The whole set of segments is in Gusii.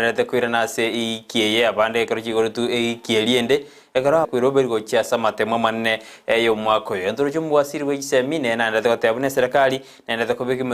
Rete koirana ase eiki eye, abande ekero chigoretwe eiki eria ende, ekero akweroberia gochia ase amatemo amanene y'omwaka oyo. Entoroche omobwasiri bwe chisemi nere naendete goteba buna eserekari naendete kobeka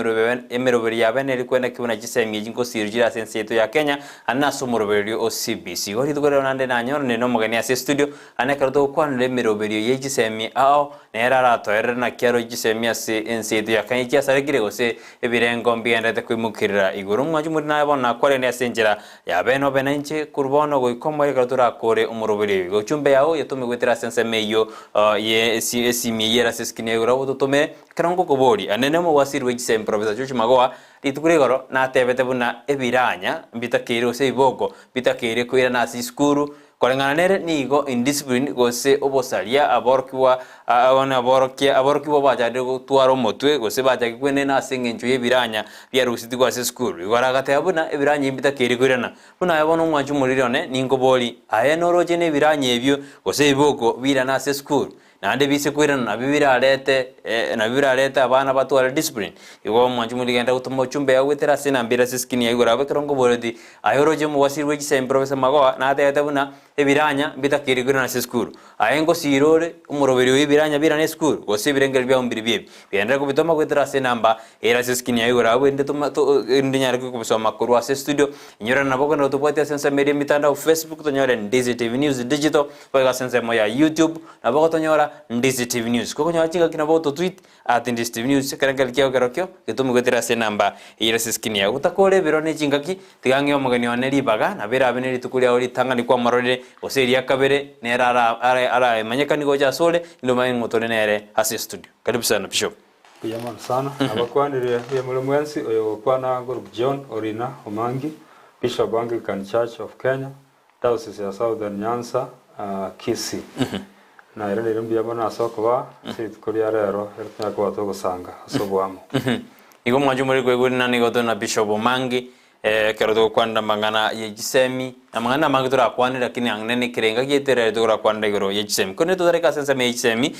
emeroberio ya bene eri kwenda ki buna chisemi echi nkosirwa chire ase ense yaito ya Kenya ande nase omoroberio o CBC. Igo rituko rero naende nanyoranire nomogeni ase estudio ande ekero togokwanera emeroberio ye chisemi ao nere aratoerere naki aroche chisemi ase ense yaito ya Kenya chiasarekire gose Ebirengo mbigendererete koimokerera igoro. Omwanchi omoriri naye bono nakwarende ase enchera ya bene obe nainche korwa bono goika omoerio ekero torakore omoroberi oyo. Igo chumbe yao yetome goetera ase ensemo eyio ye esimi eyio ere ase eskrini ya igoro abwo totomere ekero ngokoboria. Ande nomobwasiri bwe chisemi Professor George Magoha rituko ria igoro natebete buna ebiranya mbitakeire gose ebiboko mbitakeire koirana ase chisukuru Koreng'ana nere nigo indiscipline gose obosaria aborokigwa bono aborokia aborokigwa bachakire gotwara omotwe gose bachakire kwenena ase eng'encho y'ebiranya biarusetigwe ase esukuru. Igo aragateba buna ebiranya ebi mbitakeire koirana. Buna aye bono omwanchi omoriri one, ninkobori, aye noroche nebiranya ebio gose ebiboko biirane ase esukuru? Naende bise koirana nabio birarete nabio birarete abana batware discipline. Igo omwanchi omoriri genda gotoma ochumbe yao goetera ase enamba ere ase eskrini ya igoro abwo ekero nkoboreti aye oroche omobasiri bwe chisemi Professor Magoha natebete buna ebiranya mbitakeire koirana ase esukuru. Aye ngosiira ore omoroberi oyo ebiranya birane esukuru gose ebirengererio biao mbiri biebi. Genderera kobitoma goetera ase enamba ere ase eskrini ya igoro abwo erinde toma to erinde nyare kobisoma korwa ase estudio. Inyorana nabo kogenda gotobwatia ase ensemo eria emitandao Facebook tonyore Ndizi TV News Digital Boigo ase ensemo ya YouTube nabo ogotonyora Ndizi TV News. Kogonyora chingaki nabo ototweet at Ndizi TV News ekero nkeri kiao kerokio getome goetera ase enamba eyere ase eskrini yao. Gotakora ebiro ne chingaki tiga ng'e omogeni one ribaga nabo erabe ne rituko riao ritang'ani kwamororire gose eria kabere nere ara ara arayemanyekani gocha asore inde omanye ng'o tore nere ase estudio. Karibu sana Bishop. Mbuya mono sana. Nabakwanire mbuya more mwensi, oyo ogokwana Ngorok John Orina Omangi, Bishop Anglican Church of Kenya, Diocese ya Southern Nyanza, Kisii. Nairanire mbuya mono ase okoba ase rituko ria rero ere tonyare koba togosanga ase oboamo. Igo mwanche more koigwa rina nigo tore na Bishop Omangi ekero togokwanera amang'ana ye chisemi, amang'ana amange torakwane lakini ang'e nekerenga giaito ere torakwanera igoro ye chisemi. Korende totareke ase ensemo ye chisemi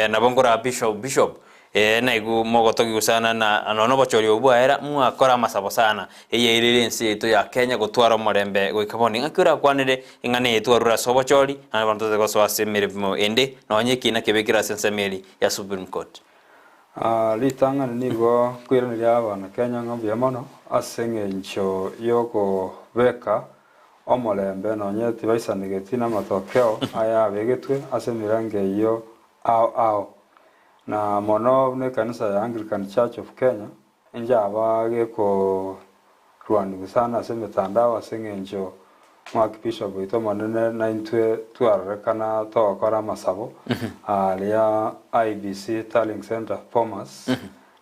nabo nkoraa Bishop Bishop Ee, naigwe mogotogigwa sana na nonya obochori obwo bwaera, mwakora amasabo sana. Eyairire ense yaito ya Kenya gotwara omorembe goika bono. Ing'aki orakwanere ing'ana eye twarure ase obochori, naende bono tote gosoa ase emeremo ende, nonya ekina kebekire ase ensemo eria ya Supreme Court. Ritang'ani nigo nkoiraneria abana Kenya ng'a mbuya mono ase eng'encho y'okobeka omorembe nonye tibaisanegeti namatokeo aya abegetwe ase emerengo eyio ao ao. Na mono buna ekanisa ya Anglican Church of Kenya inchaba gekorwanigwa sana ase emetandao ase eng'encho Omwakibishop oito omonene naintwe twarorekana togokora amasabo aria IEBC Tallying Centre Bomas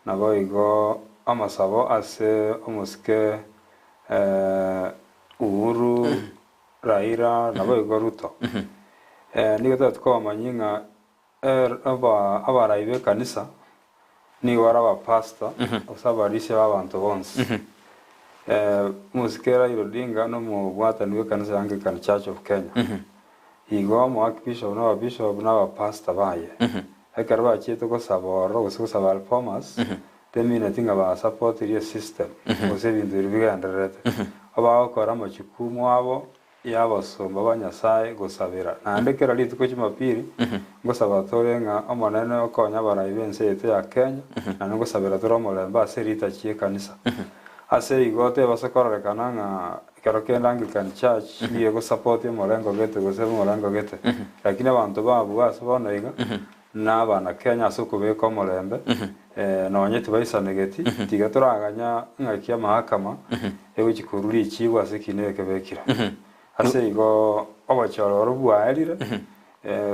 naboigo amasabo ase omosike Uhuru, Raila naboigo Ruto. Nigo totagete kobamanyia ng'a Abarai b'ekanisa nigo bare abapastor gose abarisia b'abanto bonsi. Omosike Raila Odinga nomobwatani bw'ekanisa ya Anglican Church of Kenya. Igo omoarchbishop na ababishop na abapastor baye ekero bachiete gosaba ororo gose gosaba reformers temineti ng'a basapotirie esystem gose ebinto biria bigendererete. Abagokora amachukumu abo y'abasomba ba Nyasae gosabera. Naende kera rituko Jumapili ngosaba tore ng'a Omonene okonye abarai b'ense yaito ya Kenya, naende ngosabera tore omorembe ase rita chi'ekanisa. Ase igo tebasa kororekana ng'a ekero kende Anglican Church nigo egosapoti omorengo gete gose omorengo gete, lakini abanto babua ase bono iga nabana Kenya ase okobeka omorembe, nonye tibaisanegeti, tiga toraganya ng'aki amahakama egochia korwa richiibo ase ekiina eke bekire. Ase igo obochore oro bwaerire,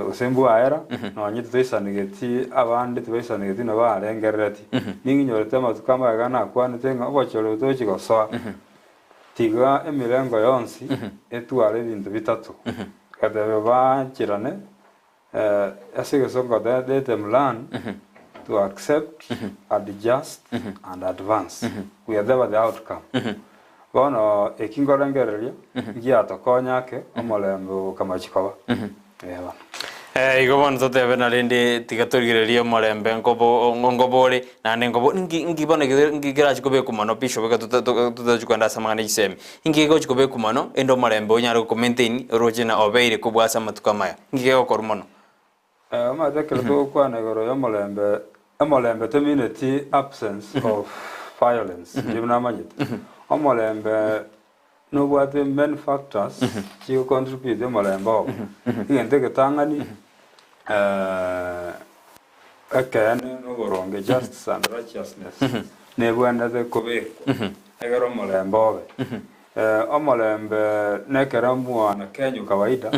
gose mbwaera, nonye titoisanegeti abande tibaisanegeti na barengerereti. Ning'inyorete amatuko amagega nakwanete ng'a obochore obo togochia gosoa, tiga emirengo yonsi etware ebinto bitato, gatebe baancherane Ase egesongo let them learn to accept, adjust and advance whatever the outcome. Bono eki nkorengereria ngiatokonya ake omorembe okamachia koba. Ee bono. Eh, igo bono totebe na rende tiga torigererie omorembe nkobo nkobo ore naende nkobo nki nki bono eke nki kerachi kobekwa mono bishop eke tota totachi kogenda ase amang'ana ya chisemi. Inki kegochi kobekwa mono ende omorembe onyare go maintain oroche na obeire kobua ase amatuko amaya? Nki kegokorwa mono? Omanyete ekero togokwana igoro y'omorembe, omorembe tomineti absence of violence, inche buna namanyete. Omorembe nobwate many factors chigo contribute omorembe obo. Egento egetang'ani ekeene na oboronge, justice and righteousness, nebwenerete kobekwa egere omorembe obe. Omorembe nekero mwana Kenya kawaida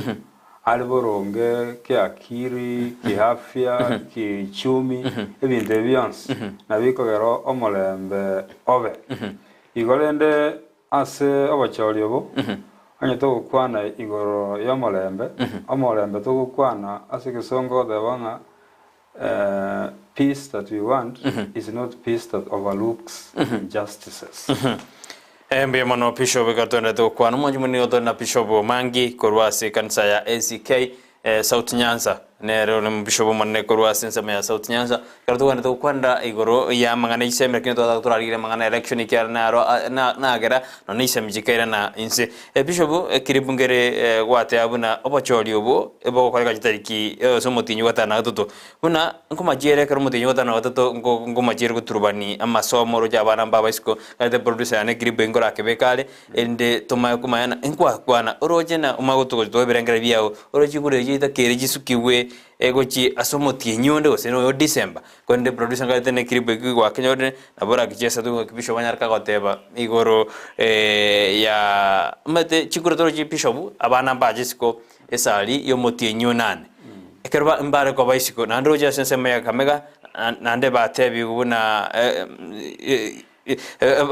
are boronge kiakiri, kiafya, kiuchumi, ebinto ebi bionsi nabio bikogera omorembe obe. Igo rende ase obochori obo, onye togokwana igoro y'omorembe, omorembe togokwana ase egesongo goteba ng'a Peace that we want is not peace that overlooks injustices. Mbuya mono Bishop ekero toenderete gokwana omwanchi omonene nigo tore na Bishop Omangi korwa ase ekanisa ya ACK South Nyanza nere ore omobishop omonene korwa ase ensemo ya South Nyanza ekero togenderete gokwanera igoro ya amang'ana ya chisemi lakini twataka torarigereria amang'ana ya election ekiagera naro nagera nonya chisemi chikairana inse. Bishop ekiribu nkere gwateba buna obochori obo ebogokoreka chitariki ase omotienyi o gatano na gatato buna nkomachiere ekero omotienyi o gatano na gatato nko nkomachiere goturubani amasomo oroche abana mba abaisiko gachete producer yane ekiribu eye nkorakebeke are erinde tomanye komanya na nkwakwana oroche na omanye gotogochia ebirengererio biago oroche chigure echio chitakeire chisukigwe egochia ase omotienyi onde gose noyo December. Korende producer nkarete ne clip eki gwakenyorire, nabo orakichiese tu ng'aki bishop anyare kagoteba igoro ya omanyete chikura toroche bishop abana mbache isiko esari ya omotienyi onane. Ekero ba mbare koba isiko naende roche ase ensemo ya Kakamega naende batebiwu buna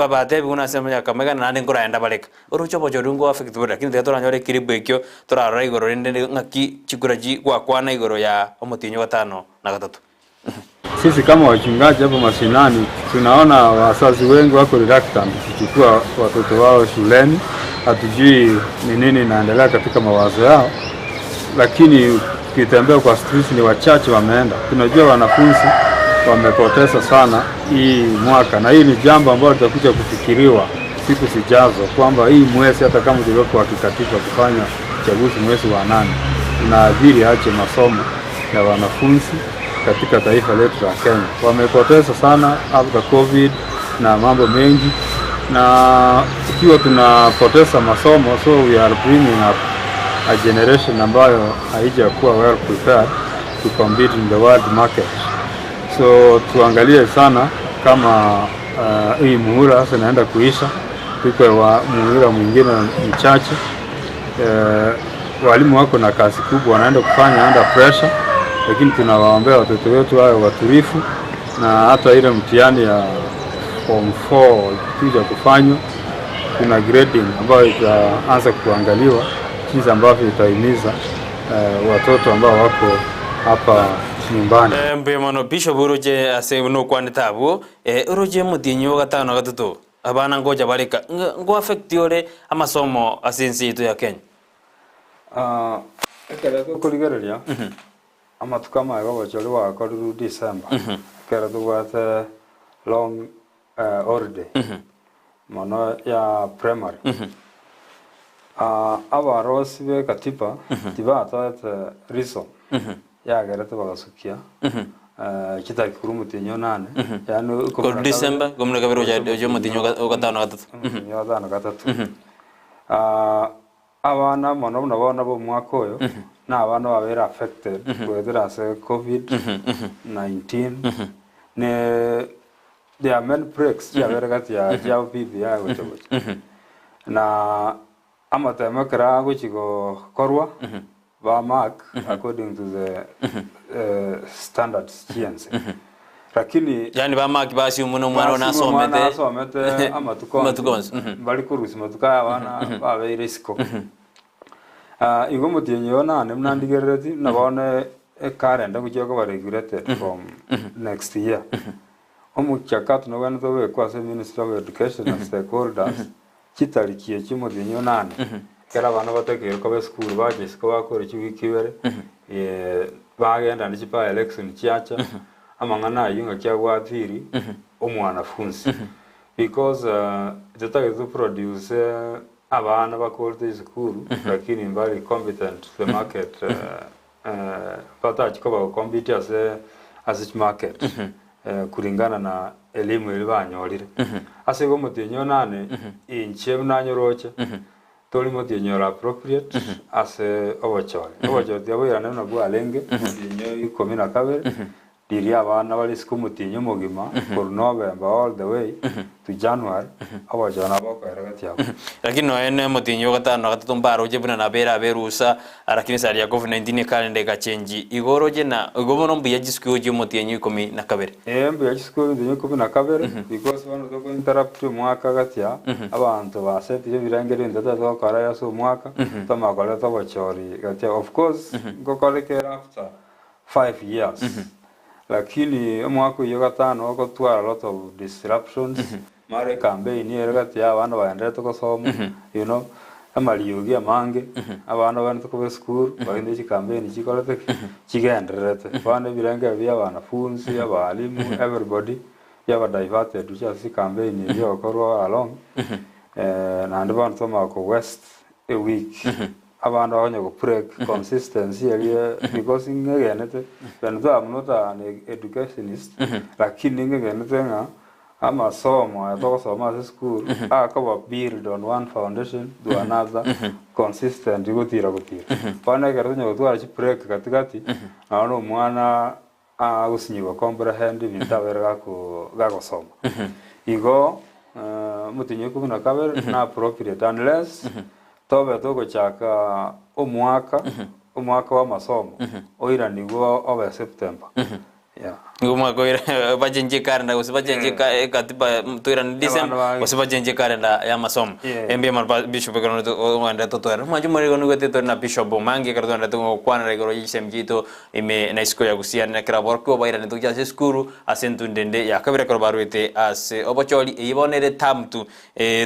batebiwu buna ase ensemo ya Kakamega naende nkoragenda bareka. Oroche obochori nko affect bore lakini tiga toranyore eclip ekio torarora igoro rende ng'aki chikura chi gwakwana igoro ya omotienyi o gatano na gatato. Sisi kama wachungaji hapa mashinani tunaona wazazi wengi wako reluctant kuchukua watoto wao shuleni. Hatujui ni nini inaendelea katika mawazo yao, lakini ukitembea kwa streets ni wachache wameenda. Tunajua wanafunzi wamepoteza sana hii mwaka, na hii ni jambo ambalo litakuja kufikiriwa siku zijazo, kwamba hii mwezi hata kama tulikuwa kikatiba kufanya uchaguzi mwezi wa nane, inaathiri aje masomo ya wanafunzi katika taifa letu la Kenya. Wamepoteza sana after COVID na mambo mengi, na ikiwa tunapoteza masomo, so we are bringing up a generation ambayo haijakuwa well prepared to compete in the world market. So tuangalie sana kama hii muhula sasa inaenda kuisha, tuko wa muhula mwingine mchache. Walimu wako na kazi kubwa wanaenda kufanya under pressure, lakini tunawaombea watoto wetu wawe watulivu, na hata ile mtihani ya form 4 ikikuja kufanywa, kuna grading ambayo itaanza kuangaliwa jinsi ambavyo itahimiza watoto ambao wako hapa nyumbani. Mbuya mono Bishop oroche ase buna okwanete abwo, oroche omotienyi o gatano na gatato abana ngocha bareka ngo affect ore amasomo ase ense yaito ya Kenya. Ekero tokorigereria amatuko amaye gogocha oria gwakorirwe December, ekero tobwate long holiday mono ya primary, abarosi be katiba tibatoete reason yagerete bagasukia chitariki korwa omotienyi onane, yaani Korwa December, ikomi na kabere gocha gocha omotienyi o gatano na gatato. Omotienyi o gatano na gatato. Abana mono buna bono b'omwaka oyo, na abana babeire affected goetera ase covid 19, ne there are many breaks chiabere gati ya chiabo BBI gocha gocha. Na amatemo ekero agochi gokorwa, ba mark according to the standards chiense. Lakini Yaani ba mark basiu buna omwana one Basiu omwana asomete asomete amatuko amatuko onsi. Mbari korusia matuko aya abana babeire isiko. Igo omotienyi oyo nane buna ndigerereti, buna bono ekalenda ngochia koba regulated from next year. Omochakato nobwenerete obekwe ase Ministry of Education na stakeholders, chitariki echio omotienyi oyo nane, ekero abana batakeire koba esukuru bacha isiko bakore chiwiki ibere, Bagenda naende chi by election chiacha, amang'ana ayio ng'aki abwatiri omwanafunzi. Because totagete to produce abana bakorete esukuru lakini mbari competent to the market batachi koba go compete ase ase chimarket kulingana na elimu eria banyorire. Ase igo omotienyi one nane inche buna nyoroche tori motienyi ore appropriate ase obochori. Obochori tiaboirane buna bwarenge omotienyi o ikomi na kabere Riria abana bare isiko omotienyi omogima korwa November all the way to January, ogochora nabo okoera gati abwo. Lakini nonya ne omotienyi o gatano na gatato mbaroche buna nabere abe erusa, lakini esari ya Covid-19 ekarenda egachengi. Igo oroche na igo bono mbuya chisuku chia omotienyi o ikomi na kabere. Ee mbuya chisuku omotienyi o ikomi na kabere because bono toko interrupt omwaka gati aa, abanto basetire ebirengererio intwe totagete gokora ase omwaka, twamanya koreta obochori gati aa. Of course ngokoreka ere after 5 years lakini omwaka oyio gatano ogotwara lot of disruptions mara ecampaign ere gati ya abana baenderete gosoma you know amariogi amange abana bagenderete koba esukuru bagende chicampaign chikorete ki chigendererete bono ebirengererio bia abanafunzi abalimu everybody biaba diverted gochia ase chicampaign erio egokorwa along naende bono twamanya ko waste a week. Abanto bakonya go break consistency eria because ng'egenete when though I'm not an educationist lakini ng'egenete ng'a amasomo aya togosoma ase esukuru akoba build on one foundation to another consistent gotira gotira. Bono ekero tonya gotwara chi break katikati nonye na omwana agosinyigwa comprehend ebinto abere gako gagosoma. Igo omotienyi o ikomi na kabere na appropriate unless tobe togochaka omwaka omwaka wa amasomo oiranigwe obe September yeah. Nigo omwaka oira bachenchie ekalenda gose bachenchie eka ekatiba toirane December Abana ba- gose bachenchie ekalenda ya amasomo. Yeah. Mbuya mono pa bishop ekero ogenderete totoerere. Omwancho omorero nigo tore na bishop Omange ekero togenderete gokwanera igoro ye chisemi chiaito Ime na isiko ya Gusia na kera aborokigwa bairanete gochia ase esukuru ase entunda ende ya kabere ekero barwete ase obochori. Eyio bono ere term two,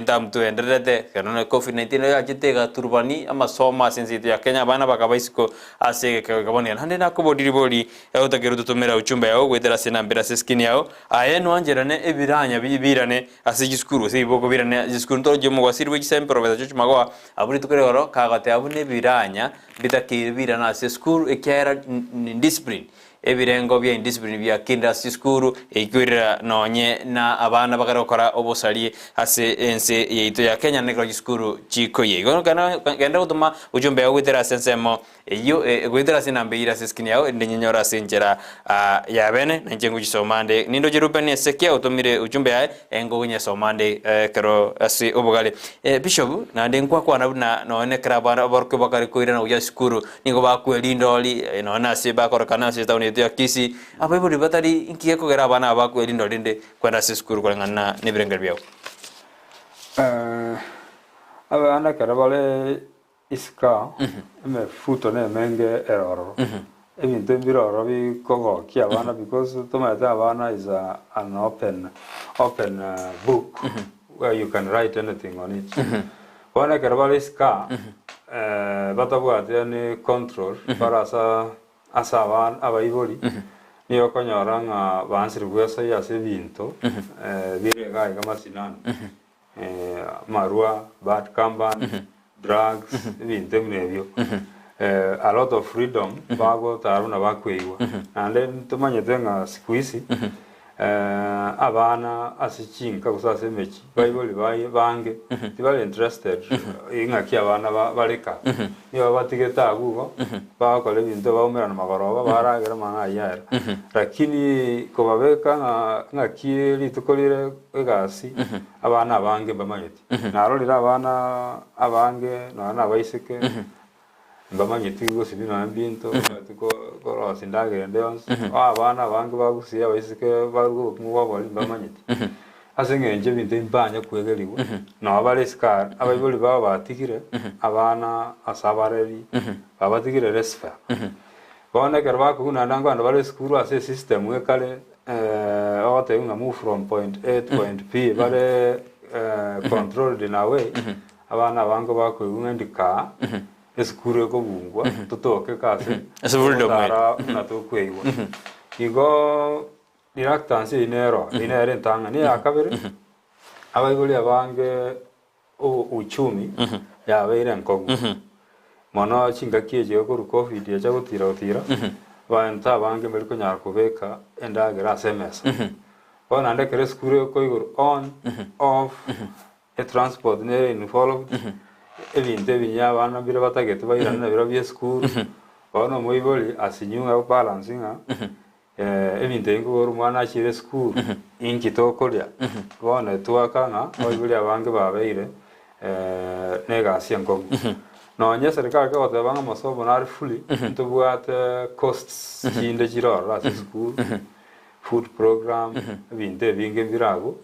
term two endererete ekero na Covid 19 ero yachete egaturubani amasomo ase ense yaito ya Kenya abana bakaba isiko ase egekego ekaboneka. Naende nakobori ribori otakeire totomera uchumbe yao goetera ase enamba ere ase eskrini yao aye nwancherane ebiranya birane ase chisukuru gose ebiboko birane ase chisukuru. Ntoroche omogwasiri bwe chisemi Professor George Magoha abwo rituko ri'igoro kagoteba buna ebiranya Mbitakeire birane ase esukuru ekiagera indiscipline, ebirengo bia indiscipline biakindire ase chisukuru, eikoirera nonye na abana bagare gokora obosari ase ense yaito ya Kenya nekero chisukuru chikoyia. Igo genda gotoma ujumbe yao goetera ase ensemo eyio goetera ase enamba eyio ere ase eskrini yao erinde nyenyore ase enchera ya bene na inche ngochisoma nde. Nindoche Reuben Esekia otomire ujumbe yaye Nkonyesoma nde ekero ase obogare. Bishop, naende nkwakwana buna nonya ekero abana abarokia bakare koirana gochia esukuru, nigo bakwerinda ori, nonya na ase bakorekana ase etown yaito ya Kisii, abaibori batari inki gekogera abana aba bakwerinda ori rende kwenda ase esukuru koreng'ana na ebirengererio biabo? Abana ekero bare Isiko emefuto nemenge ere ororo, ebinto mbire ororo bikogokia abana because tomanyete abana is a an open open book where you can write anything on it. Bono ekero bare isiko batabwati any control bare asa ase abana abaibori nigo okonyora ng'a baansire bwesoyia ase ebinto bire iga iga masinani. Amarwa, bad company, drugs, ebinto buna ebio. A lot of freedom bagotara buna bakweigwa. Naende ntomanyete ng'a siku hizi abana ase chinka gose ase emechie baibori baye bange tibari interested ing'aki abana bare kaa. Nigo babatigete abwo igo, bagokora ebinto baumerana magoroba baragera amang'ana ayio aera. Lakini kobabeka ng'a ng'aki rituko rire egasi, abana abange mbamanyeti. Narorire abana abange nonya na abaiseke, mbamanyeti gosibia nonya ebinto, mbamanyeti korosia endagera ende yonsi. Abana abange bagusia abaiseke baruge obokima bwa obori mbamanyeti. Ase eng'encho ebinto ebi mbanye kwegerigwa, nabo bare isiko aa, abaibori babo batigire abana ase abareri, babatigire respect. Bono ekero bakobuna naende nkogenda bare esukuru ase esystem ekare ogotebiwa ng'a move from point A to point B bare controlled in a way, abana abange bakoigwa ng'a ndikaa. esukuru ekobungwa totoke ase Ase freedom ere. togotara buna tokweigwa. Igo reluctance eyio nero, eyio nere entang'ani. Eya kabere, abaibori abange uchumi yabeire enkong'u. Mono chingaki echi korwa covid yacha gotira gotira, abanto abange mbari konyara kobeka endagera ase emesa. Bono naende ekero esukuru ekoigorwa on, off, etransport nere involved, ebinto ebinyia abana mbire batagete bairane nabirobio bia esukuru, bono omoibori asinywe abalance ng'a Ebinto ebi nkogora omwana achiire esukuru, inki tokoria? Bono etwaka ng'a abaibori abange babeire negasi enkong'u. Nonye eserikari kegoteba ng'a amasomo nare free, ntobwate costs chinde chire ororo ase esukuru, food program, ebinto ebinge mbire abwo.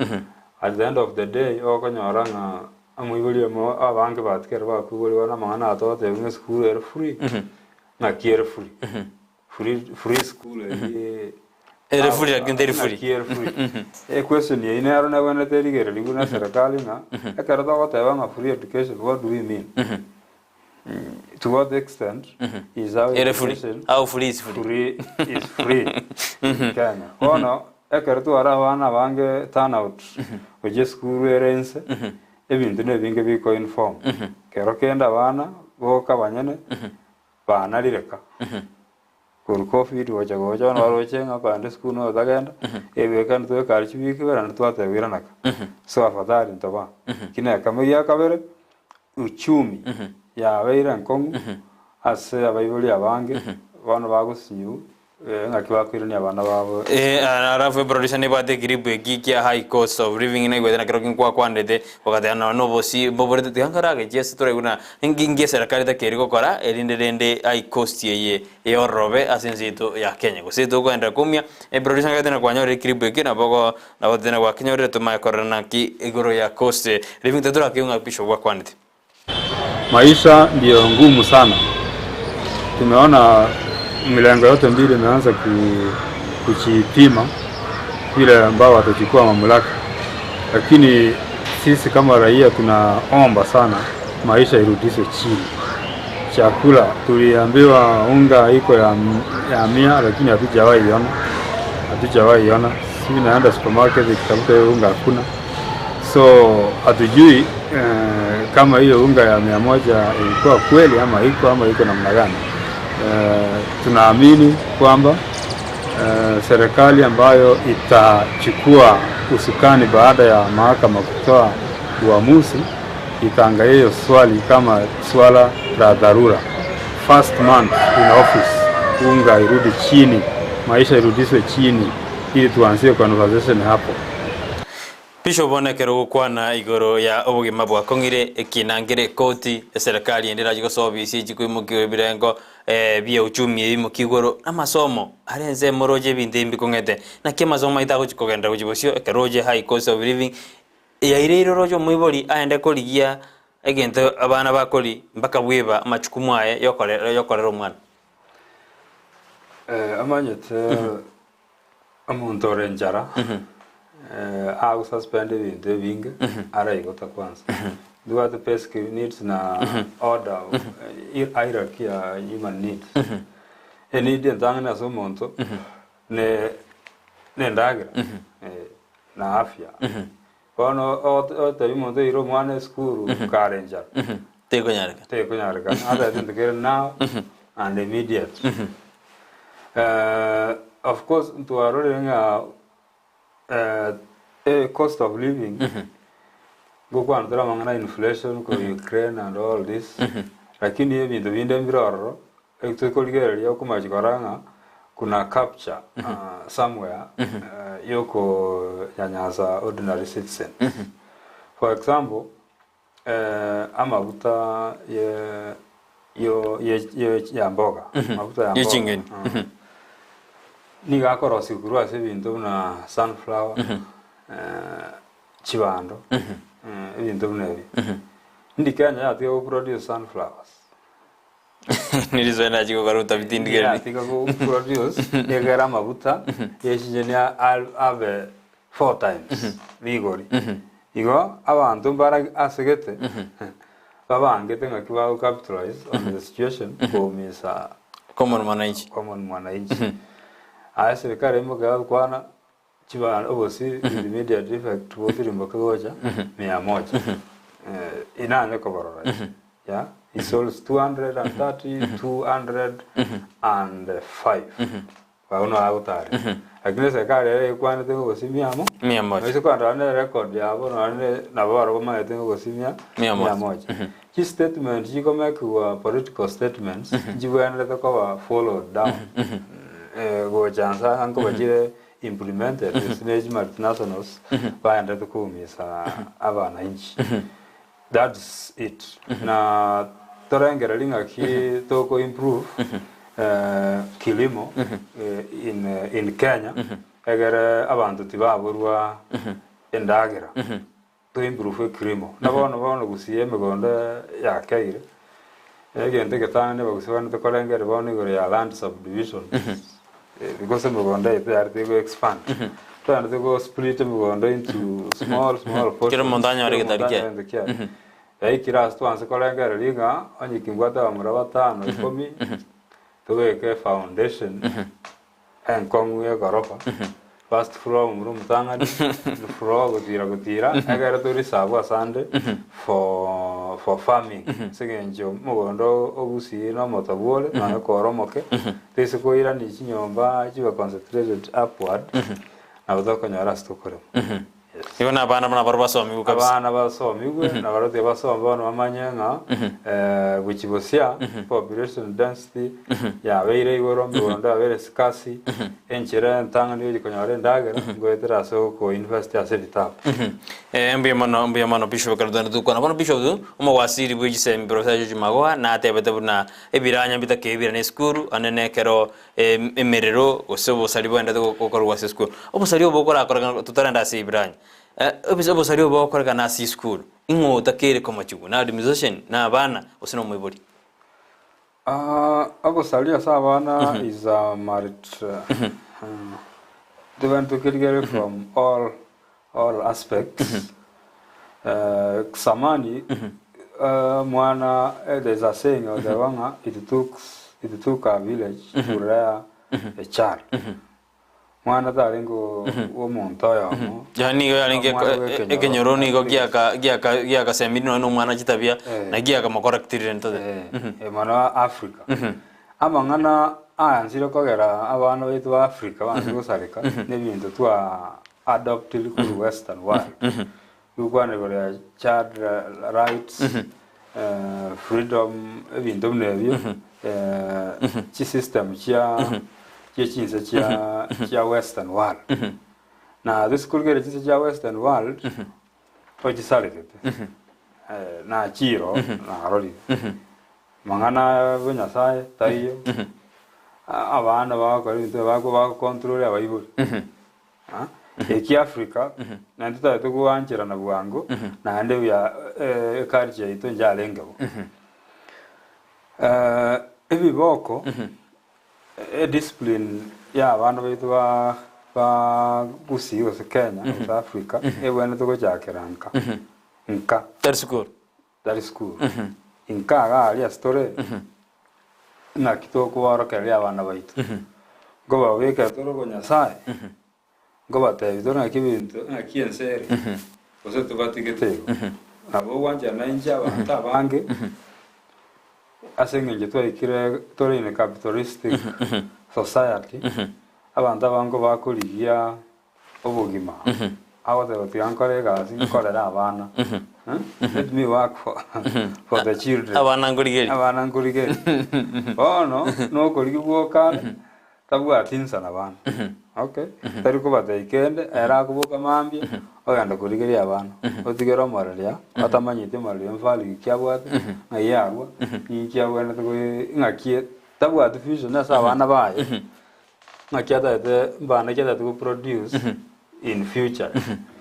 At the end of the day, okonyora ng'a omoibori omo abange batigere bakoiborwa bono amang'ana aya togoteba ng'a esukuru ere free, ng'aki ere free? Free free school eyio Ere free lakini teri free. Naki ere free. Equestion eyio nero nebwenerete erigererigwe na serikali ng'a ekero togoteba ng'a free education what do we mean? To what extent is our Ere free. education How free is free? free is free in Kenya. Bono ekero tware abana abange turn out gochia esukuru ere inse ebinto nebinge biko inform. Kero kende abana boka abanyene Banarireka korwa covid gocha gocha bono baroche ng'a kogenda esukuru noyo otagenda, egoika ntitweka aria chiwiki ibere naende twateba iranaka. So afadhali ntoba. Lakini ekemo gia kabere, uchumi yabeire enkong'u ase abaibori abange, bono bagosinyu Ng'aki bakoirania abana babo. Alafu eproducer nebwate eclip eki kia high cost of living naigwete na kerokio nkwakwanete ogateba nonya na obosie mboborete tiga nkarage ase toraigwe na nki nki eserekari etakeire gokora erinde rende high cost eye eororobe ase ense yaito ya Kenya gose tokoenderera koumia eproducer nkaete na kwanyorire eclip ekio nabo ogo nabo totende gwakenyorire tomanye korora naki igoro ya cost living tatorakeigwa ng'a bishop gwakwanete. Maisha ndiyo ngumu sana. Tumeona milengo yote mbili imeanza kujipima vile ambao watachukua mamlaka, lakini sisi kama raia tunaomba sana maisha irudishwe chini. Chakula tuliambiwa unga iko ya, ya mia, lakini hatujawahi iona, hatujawahi iona. Si naenda supermarket ikitafuta hiyo unga hakuna. So hatujui eh, kama hiyo unga ya 100 ilikuwa kweli ama iko ama iko namna gani. Eh, tunaamini kwamba eh, serikali ambayo itachukua usukani baada ya mahakama kutoa uamuzi itaangalia hiyo swali kama swala la dharura. First month in office, unga irudi chini, maisha irudishwe chini ili tuanzie conversation hapo. Bishop bono ekero ogokwana igoro ya obogima bwakong'ire ekina nkere ekoti, eserekari ende erache gosoa obisi echi koimokia ebirengo bia uchumi eimokia igoro, amasomo are ensemo oroche ebinto ebi mbikong'ete. Naki amasomo aito agochi kogenderera gochia bosio ekero oche high cost of living yairire oroche omoibori aende korigia egento abana bakoria mpaka bweba amachukumu aye yokorera yokorera omwana. Omanyete Omonto ore enchara agosuspend ebinto ebinge araigota kwanza. Ntobwate basic needs na order of hierarchy ya human needs. Eneed entang'ani ase omonto ne endagera na afya. Bono otebi omonto oire omwana esukuru kare enchara Tekonyarekana. Tekonyarekana. Ata egento kere now and immediate. Of course ntwarorire ng'a cost of living ngokwana tore amang'ana ya inflation korwa Ukraine and all this, lakini ebinto binde mbire ororo Torigereria okomachi korora ng'a kuna capture somewhere yokonyanyasa ordinary citizen. For example, amaguta ye yo ye ye ya mboga, amaguta ya mboga Yeching'eni. Nigo akorosiwa korwa ase ebinto buna sunflower, chibando, ebinto buna ebi. Indi Kenya yatiga goproduce sunflowers? Nirisoe nachia gokora utafiti ndigereri. Yatiga go produce egere amaguta yechinyeni abe 4 times rigori. Igo abanto mbara asegete. Babangete ng'aki bago capitalize on the situation koumisa Common mwananchi. common mwananchi. Aye serikali imoke gakwana chiba obosi with immediate effect botirimboke gocha mia moja. Eh, inanye koborora yeah he sold 230 205 Abwo nabo agotara. Lakini eserikari ere ekwanete ng'a ogosimia amo, Mia moja. noise kwarora ne record yabo nonye ne nabo barabwo bamaete ng'a ogosimia Mia moja. mia moja. Chistatement chikomekigwa political statements, nchibwenerete koba followed down gocha nsa ng'a nkoba chire implemented gose ne chimultinationals baenderete koumisa abananchi. That's it. Na torengererie ng'aki toko improve kilimo in Kenya egere abanto tibaborwa endagera. To improve ekirimo. Na bono bono gusii emegondo yakeire, egento egetang'ani abagusii baganete korengereria bono igoro ya land subdivision because emegondo yaito yarete go expand. Twaendete go split emegondo into small small portions. Kera omonto anyore Kera egetari omonto kiaye. anyore egento kiaye. Yaikire ase twanse korengereria ng'a onye kimbwate abamura batano ikomi, tobeke foundation enkong'u y'egorofa, first floor omomura omotang'ani, second floor gotira gotira, egere to reserve asande for for farming. Ase eng'encho omogondo o Gusii na omotobu ore, nonya kore omoke, toise koirania chinyomba chibe concentrated upward, nabo tokonyora ase tokorema. Yes. Igo na abana buna barabwo basomigwe kabisa. Abana basomigwe, na barabwo tiga basome bono bamanye ng'a gochia bosia population density yabeire igoro, emegondo yabeire scarce, enchera entang'ani yogochia konyora endagera ngoetera ase okoinvest ase ebitabu. Mbuya mono, mbuya mono Bishop ekero togende tokwana. Bono Bishop, omowasiri bwe chisemi Professor George Magoha natebete buna ebiranya mbitake ebirane esukuru ande nekero emerero gose obosari bwaendete gokorwa ase esukuru. Obosari obo bokorakorekana totarenda ase ebiranya, obosari obo bogokorekana ase esukuru, ing'o otakeire komochigwa? Na administration, na abana, gose na omoibori? Obosari ase abana is a multi tobwenerete tokerigererie from all all aspects. Samani omwana there is a saying egoteba ng'a it took it took a village to rear a child. Mwana tarenge omonto oyomo. Yaani nigo yarenge Omwana bw'ekenyoro. ekenyoro nigo giaka giaka giakasemiri nonya na omwana chitabia Eh. na giakamokorectirire ntote. Eh, mono Africa. Amang'ana aya nsire kogera abana baito ba Africa banse gosareka nebinto twa adopted korwa western world. Gokwana igoro ya child rights, freedom, ebinto buna ebio, chisystem chia chia chinse chia chia western world. Na ase korigereria chinse chia western world, ochisaregete, nachire oo, narorire. Amang'ana aya bwa Nyasaye taiyo, abana bagokora ebinto ebi bagocontrol abaibori. Ekiafrika, naintwe totagete goancherana bwango, naende buya eculture yaito njarenge bo. Ebiboko, ediscipline ya abana baito ba ba Gusii gose Kenya gose Africa, ebwenerete gochakera nka, nka. Tari sukuru. Tari sukuru. Inka iga aria ase tore, ng'aki tokobaorokereria abana baito? Nkobabekera tore obonyasae? Nkobatebia tore ng'aki ebinto ng'aki ense ere? Gose tobatigete igo? Nabo ogwanchera nainche abanto abange, ase eng'encho twaikire tore in a capitalistic society, abanto abange bakorigia obogima, agoteba tiga nkore egasi nkorere abana, let me work for, for the children. Abana nkorigerie. Abana nkorigerie. Bono, nokorigia gwoka are, tabwati insa na bana. Okay, tari kobatebia kende, ere akoboka mambia, ogenda korigeria abana, otigere omoreria, otamanyeti omoreria mfaligi ki abwate, ng'ai arwa, ninki abwenerete koi ng'aki tabwati vision ase abana baye. Ng'aki atagete mbana ki atagete go produce in future,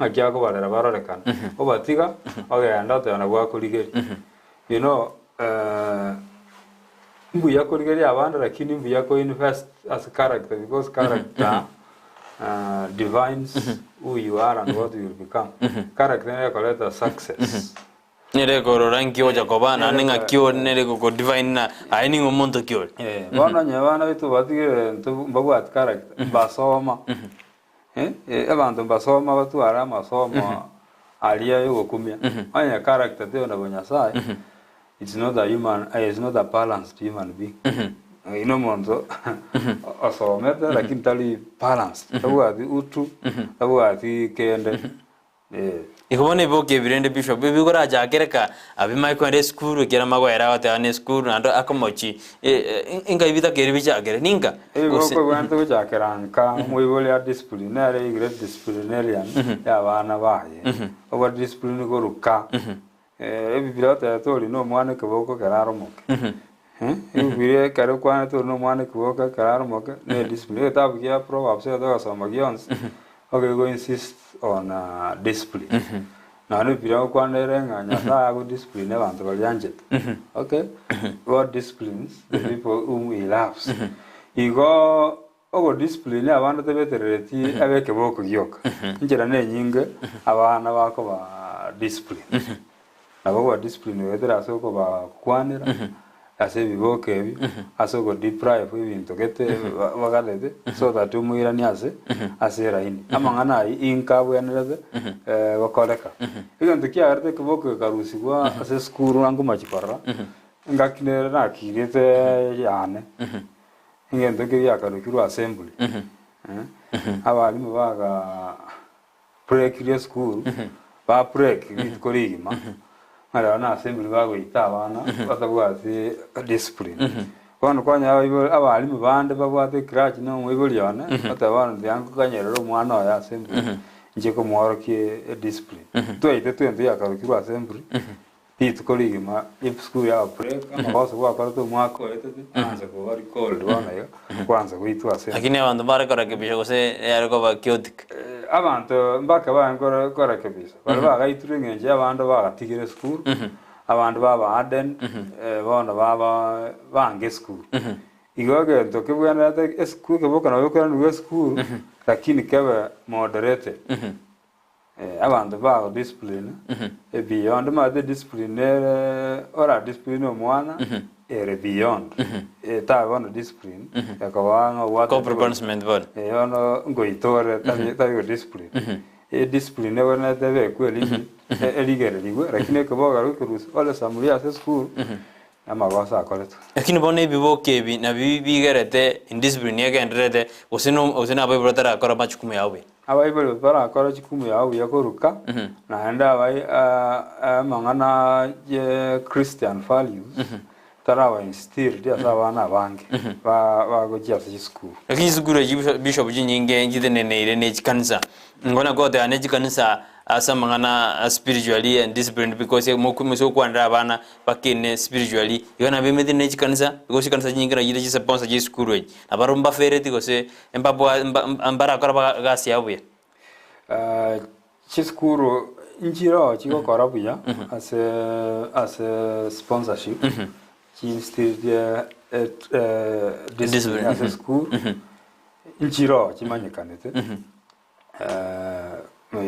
ng'aki akobarera barorekane, obatiga ogenda oteba nabwo akorigeria. You know mbuya korigeria abande lakini mbuya ko invest ase character because character defines who you are and what you will become. Character nero ekoreta success. Nere ekorora nki ogocha koba naende ng'aki ore nere egoko-define ng'a aye ning'o omonto ki ore. Eh, bono onye abana baito batigire intwe mbabwati character, mbasoma, eh, eh, abanto mbasoma batware amasomo aria yogokumia, onye character teiyo na bonyasae, it's not a human, it's not a balanced human being. Oyio na omonto osomete lakini tari balanced, tabwati utu, tabwati kende. Igo bono ebiboki ebi rende bishop ebi gorachakere ka abimanye kogenda esukuru ekiagera magoera agoteba ne esukuru naende akomochi enkai bitakeire bichakere ninka? Gose Ebiboko bwenerete gochakera nka omoibori a discipline nere a great disciplinarian ya abana baye oba discipline koruka Ebibilia gotebete ori nomwana ekeboko ekero are omoke. Ebibilia ekero ekwanete ori nomwana ekeboko ekero are omoke ne ediscipline. Egetabu kia Proverbs ekero togosoma gionsi, okay go insist on discipline. Nonya ebibilia egokwana ere ng'a Nyasaye ago discipline abanto baria anchete. Okay, God disciplines the people whom he loves. Igo Ogodiscipline abana tabeterereti abe ekeboko gioka. Enchera nenyinge abana bakoba discipline. Nabo okoba discipline goetera ase okobakwanera ase ebiboko ebi, ase ogodeprive ebinto gete bagatete so that omoiranie ase ase eraini. Amang'ana ayio inka abwenerete gokoreka. Egento kiagerete ekeboko gekarusigwa ase esukuru angomachi korora, engaki nere nakirete yane. Egento ekio giakarokirwe assembly. Abalimu baga breakirie esukuru, ba break rituko rigima, ng'a rero na assembly bagoita abana batabwati discipline. Bono kwanyora abaibori abalimu bande babwate ecrutch na omoibori one, bateba bono tiga nkoganyerera omwana oye assembly, inche komworokia ediscipline. Twaitete egento giakarokirwe assembly. Rituko rigima esukuru ya break amagoso gwakorete omwaka oetete aanse koba recalled bono iga kwansa goitwa ase Lakini abanto mbare korekebisha gose yare koba chaotic. Abanto mbake bare korekebisha baria bagaitirwe eng'encho y'abande bagatigire esukuru abande baba hardened bono baba banga esukuru. Igo egento kebwenerete esukuru ekeboko nabo gekoranigwa esukuru lakini kebe moderated. Abanto bago discipline beyond omanyete discipline nere ora discipline omwana ere beyond tari bono discipline ekoba ng'a obwate Corporal punishment bono. Bono ngoitore tari tari go discipline ediscipline ebwenerete ebekwe elimit erigererigwe lakini ekeboga gekerusia ore samuria ase esukuru Amagoso akoretwe. Lakini bono ebiboki ebi nabio bigerete indiscipline egendererete, gose no gose nabaibori batarakora majukumu yabo buya. Abaibori batarakora jukumu yabo buya koruka, naende abai amang'ana ye Christian values taraba instilled ase abana abange ba bagochia ase chisukuru. Lakini chisukuru echi bishop chinyinge nchiteneneire ne chikanisa, nigo nakogoteba ne chikanisa ase amang'ana a spiritually and disciplined because mose gokwanera abana bakine spiritually, igo nabemete ne chikanisa, because chikanisa chinyinge nachiria chisponsor chiesukuru echi, nabarobwo mbafereti gose mbabwa mba mbarakora ba egasi yabo buya. Chisukuru nchiroo chigokora buya ase ase sponsorship, chiinstilled discipline ase esukuru, nchiroo chimanyekanete.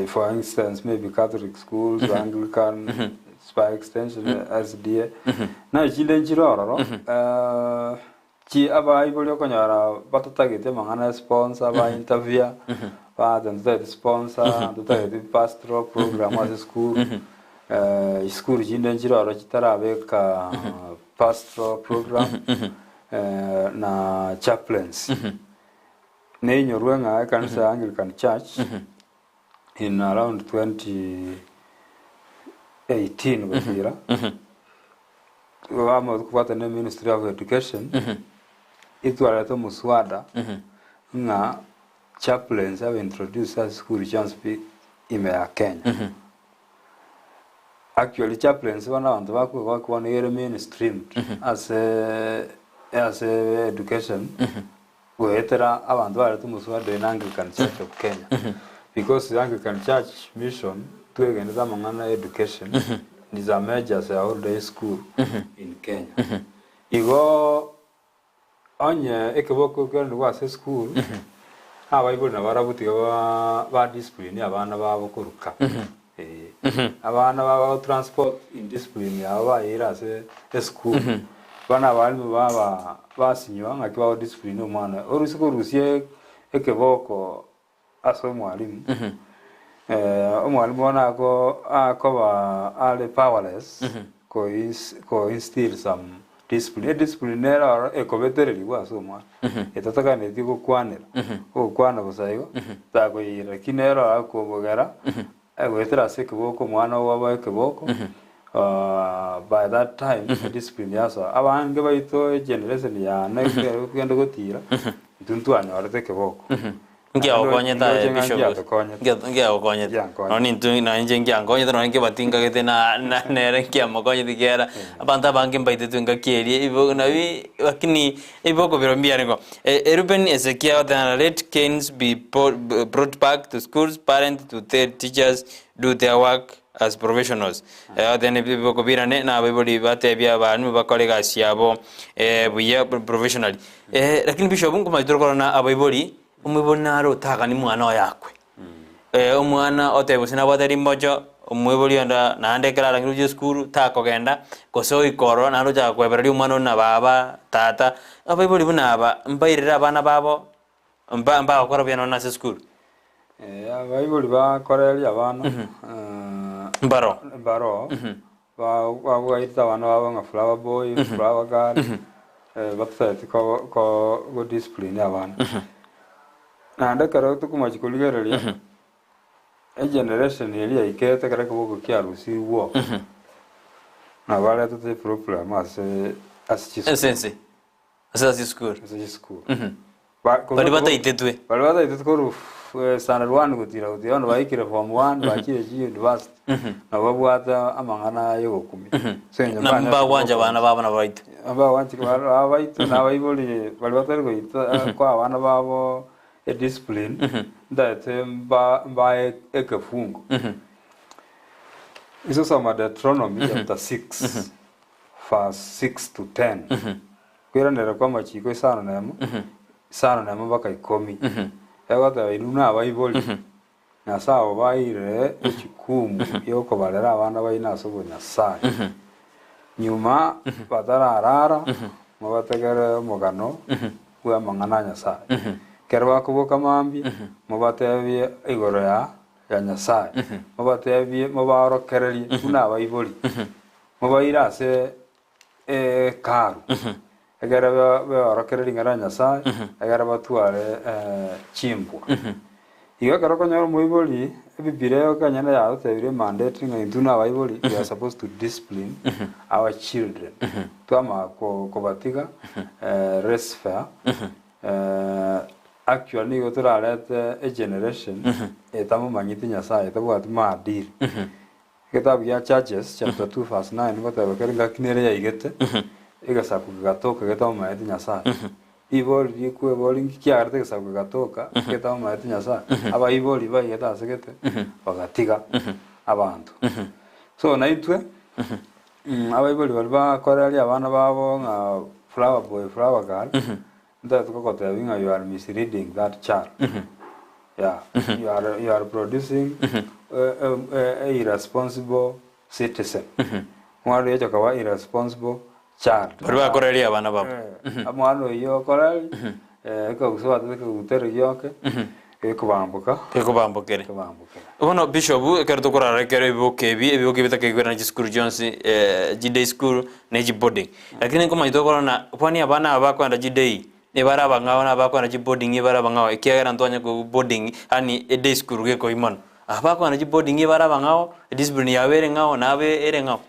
For instance maybe Catholic schools, Anglican, by extension SDA, na echinde nchire ororo chi abaibori okonyora batatageti amang'ana ya sponsor, ba interfere, baate ntotageti sponsor, ntotageti pastoral program ase esukuru, chisukuru chinde nchire ororo chitarabeka pastoral program na chaplains. Neinyorwe ng'a ekanisa ya Anglican Church in around 2018 gosira bamanya kobwatana ne Ministry of Education etwarete omoswada ng'a chaplains abe introduced ase chisukuru chionsi pi ime ya Kenya. Actually chaplains bono abanto bakoigwa bono iga ere mainstreamed ase ase education. Goetera abanto barete omoswada oyo na Anglican Church of Kenya because Anglican Church mission twegenete amang'ana ya education is a major as a whole day school in Kenya. Igo onye ekeboko ekeranigwe ase esukuru abaibori nabo barabwo tiga ba ba discipline abana babo koruka. Abana baba transport indiscipline yabo bayeire ase esukuru. Bono abalimu baba basinywa ng'aki bago discipline omwana orusie korusia ekeboko ase omwalimu omwalimu bono ako akoba are powerless ko ko instill some discipline. Ediscipline nere oro ekobetererigwa ase omwana etatakaneti gokwanera, ogokwana bosa igo takoyeira lakini nere oro akobogera goetera ase ekeboko omwana obo abae ekeboko by that time ediscipline yasoa. Abange baito egeneration yane ekero togende gotira intwe ntwanyorete ekeboko. Nkiagokonyete aye Ndoche ng'a Bishop. nkiatokonyete. Nkia- Nkiagokonyete. Nkiankonyete. Nonya intwe nonya inche nkiankonyete nonya nkebati nkagete na na nere nkiamokonyete ekiagera abanto abange mbaitetwe engaki eria ibo nabi lakini ebiboko biro mbiare igo. Reuben Hezekiah agoteba let canes be brought back to schools, parent to tell teachers do their work as professionals. Agoteba ebiboko birane na abaibori batebie abalimu bakore egasi yabo buya professionally. Lakini Bishop nkomanya tore korora abaibori Omoibori nare otagani mwana oye akwe. Omwana otebe gose nabwate rimbocho, omoibori onde naende ekero arangire gochia esukuru takogenda, gose oika ororo naende ochaka koebereria omwana one na baba, tata. Abaibori buna aba, mbairere abana babo, mba mbagokora buya nonye ase esukuru. Abaibori bakoreria abana Mbaro. mbaro ba- babwairete abana babo ng'a flower boy, flower girl, batataeti ko- ko go discipline abana. Naende ekero tokomochia korigereria, egeneration eria yaikete ekero ekeboko kiarusirwe oo, nabo baretete eproblem ase ase chisukuru. Ase ense. Ase ase esukuru. Ase chisukuru. Baria bataitetwe. Baria bataitetwe korwa standard one gotira gotira bono baikire form one bachire chi university nabo babwate amang'ana ya ogokumia. Ase eng'encho Na mbanyare mbagwancha koboko abana babo nabo baitwe. Mbagwanchi abana baito na abaibori baria batari goita koa abana babo ediscipline ntaete mba mbae ekefungo. Isosoma Deuteronomy chapter 6 verse 6 to 10. Kweranera kw'amachiko isano nemo, isano nemo mpaka ikomi. Egoteba inwe nabaibori, Nyasae obaeire echukumu y'okobarera abana baino ase obonyasae. Nyuma batararara, mobategere omogano bw'amang'ana a Nyasae. Ekero bakoboka mambia, mobatebie igoro ya ya Nyasae, mobatebie mobaorokererie buna abaibori, mobaire ase Hekalu, ekero beorokereria ring'ana ria Nyasae, ekero batware chimbwa. Igo ekero okonyora omoibori, Ebibilia ekenyene yagotebirie emandate ng'a intwe na abaibori we are supposed to discipline our children. Twamanya kobatiga laissez faire, actually nigo torarete egeneration etamomanyeti Nyasaye, etabwati maadili. Egetabu gia Judges chapter 2 verse 9 ngoteba kere ngaki nere yaigete egesaku kegatoka getamomaeti Nyasae. Ribori rikwebori nki kiagerete egesaku kegatoka getamomaeti Nyasae? Abaibori baigete ase gete bagatiga abanto. So naintwe abaibori baria bakoreria abana babo ng'a flower boy, flower girl, ntagete gogotebia ng'a you are misleading that child. Yeah, you are, you are producing a, a, a irresponsible citizen. Omwana oyo ocha irresponsible child. Baria bakoreria abana babo. Eh, omwana oyio okoreri ekegusii batete ekegutero gioke gekobamboka Gekobambokere. gekobambokera. Bono Bishop, ekero tokorara ekero ebiboka ebi, ebiboka ebi bitakeigwerana chisukuru chionsi, chiday school ne chiboarding. Lakini nkomanya tokorora na kwani abana aba bakoenda chiday, Ebare abang'ao na abakwana chiboarding ebare abang'ao ekiagera ntwanya koigwa boarding yaani eday school gekoigwa mono. Aba bakwana chiboarding ebare abang'ao, ediscipline yabo ere ng'ao nabo ere ng'ao.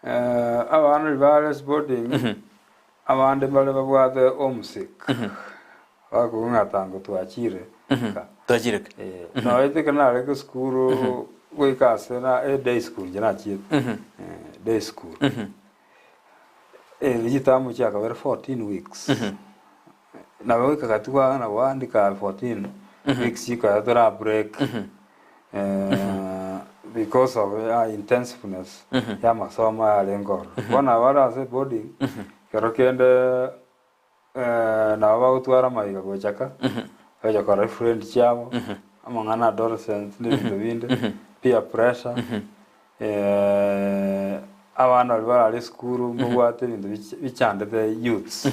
Abana riria bare ase boarding, abande mbare babwate homesick, bakoigwa ng'a tango twachire nka. Twachire ka. Nonya ekero narenge esukuru goika ase na eday school inche nachiete, day school. Chitamu chiakabere 14 weeks. Nabo goika gati gwa nabo andika 14 weeks chikaya tora break because of ya intensiveness ya amasomo yarenge ororo. Bono aba bare ase boarding kero kende nabo bagotwara amaiga gocha ka, bacha korora friend chiabo, amang'ana adolescent na ebinto binde. peer pressure, abana baria barare esukuru mbabwate ebinto bichandete youths.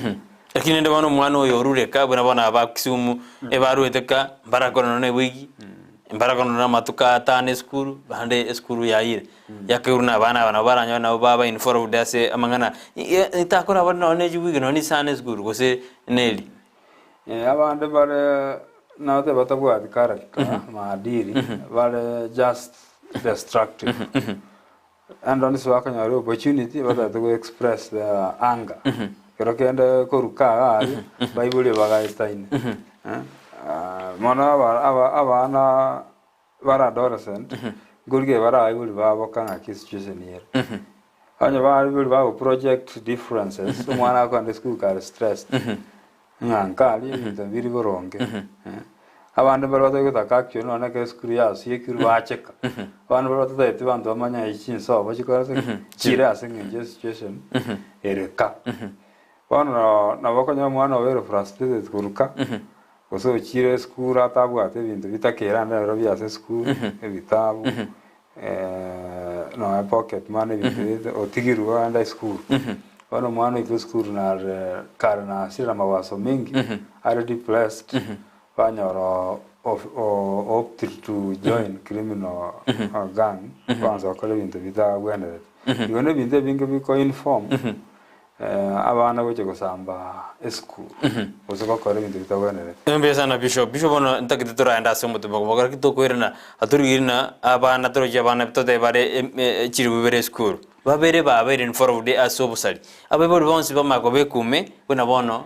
Lakini rende bono omwana oyo orure ka buna bono aba Kisumu ebaruete ka mbarakore nonya na ewiki, mbarakore nonya na amatuko atano esukuru, bande esukuru yaiyire. Yakeirwe na abana aba nabo baranyore nabo baba involved ase amang'ana takora abande nonya na echiwiki nonya na isano esukuru gose neri. Abande bare nabate batabwati character, maadili, bare just destructive. Naende onsi bakonyora opportunity batagete go express their anger. Ekero kende koruka iga aria, baiborie bagaetaine. Mono aba aba abana bare adolescent, nkorigereria bare abaibori babo ka ng'aki esituation ere. Onye baibori bago project differences, omwana akogenda esukuru kare stressed, ng'a nkaria ebinto mbiri boronge, abande mbare batari gotaka actually nonye ekero esukuru yasiekirwe bacheka, abande mbare batatageti banto bamanye chinsobo chikorete ki, chire ase eng'encho ya esituation ere ka. Bono nabo okonyora omwana obeire frustrated koruka, gose ochire esukuru atabwate ebinto bitakeire ande nabirobio ase esukuru, ebitabu, nonya pocket money ebinto binde otigirwe ogende esukuru. Bono omwana oikire esukuru nare kare nasire amawaso mengi, are depressed, banyora opted to join criminal gang, baansa gokora ebinto bitabwenereti. Igo na ebinto ebinge biko inform. Abana gochia gosamba esukuru, gose gokora ebinto bitagwenereti. Mbuya sana Bishop. Bishop bono ntagete toraende ase omotumo obo lakini tokoirana atorigerie na abana toroche abana totebe bare chiribu bibere esukuru. Babere babeire involved ase obosari. Abaibori bonsi bamanya koba ekume buna bono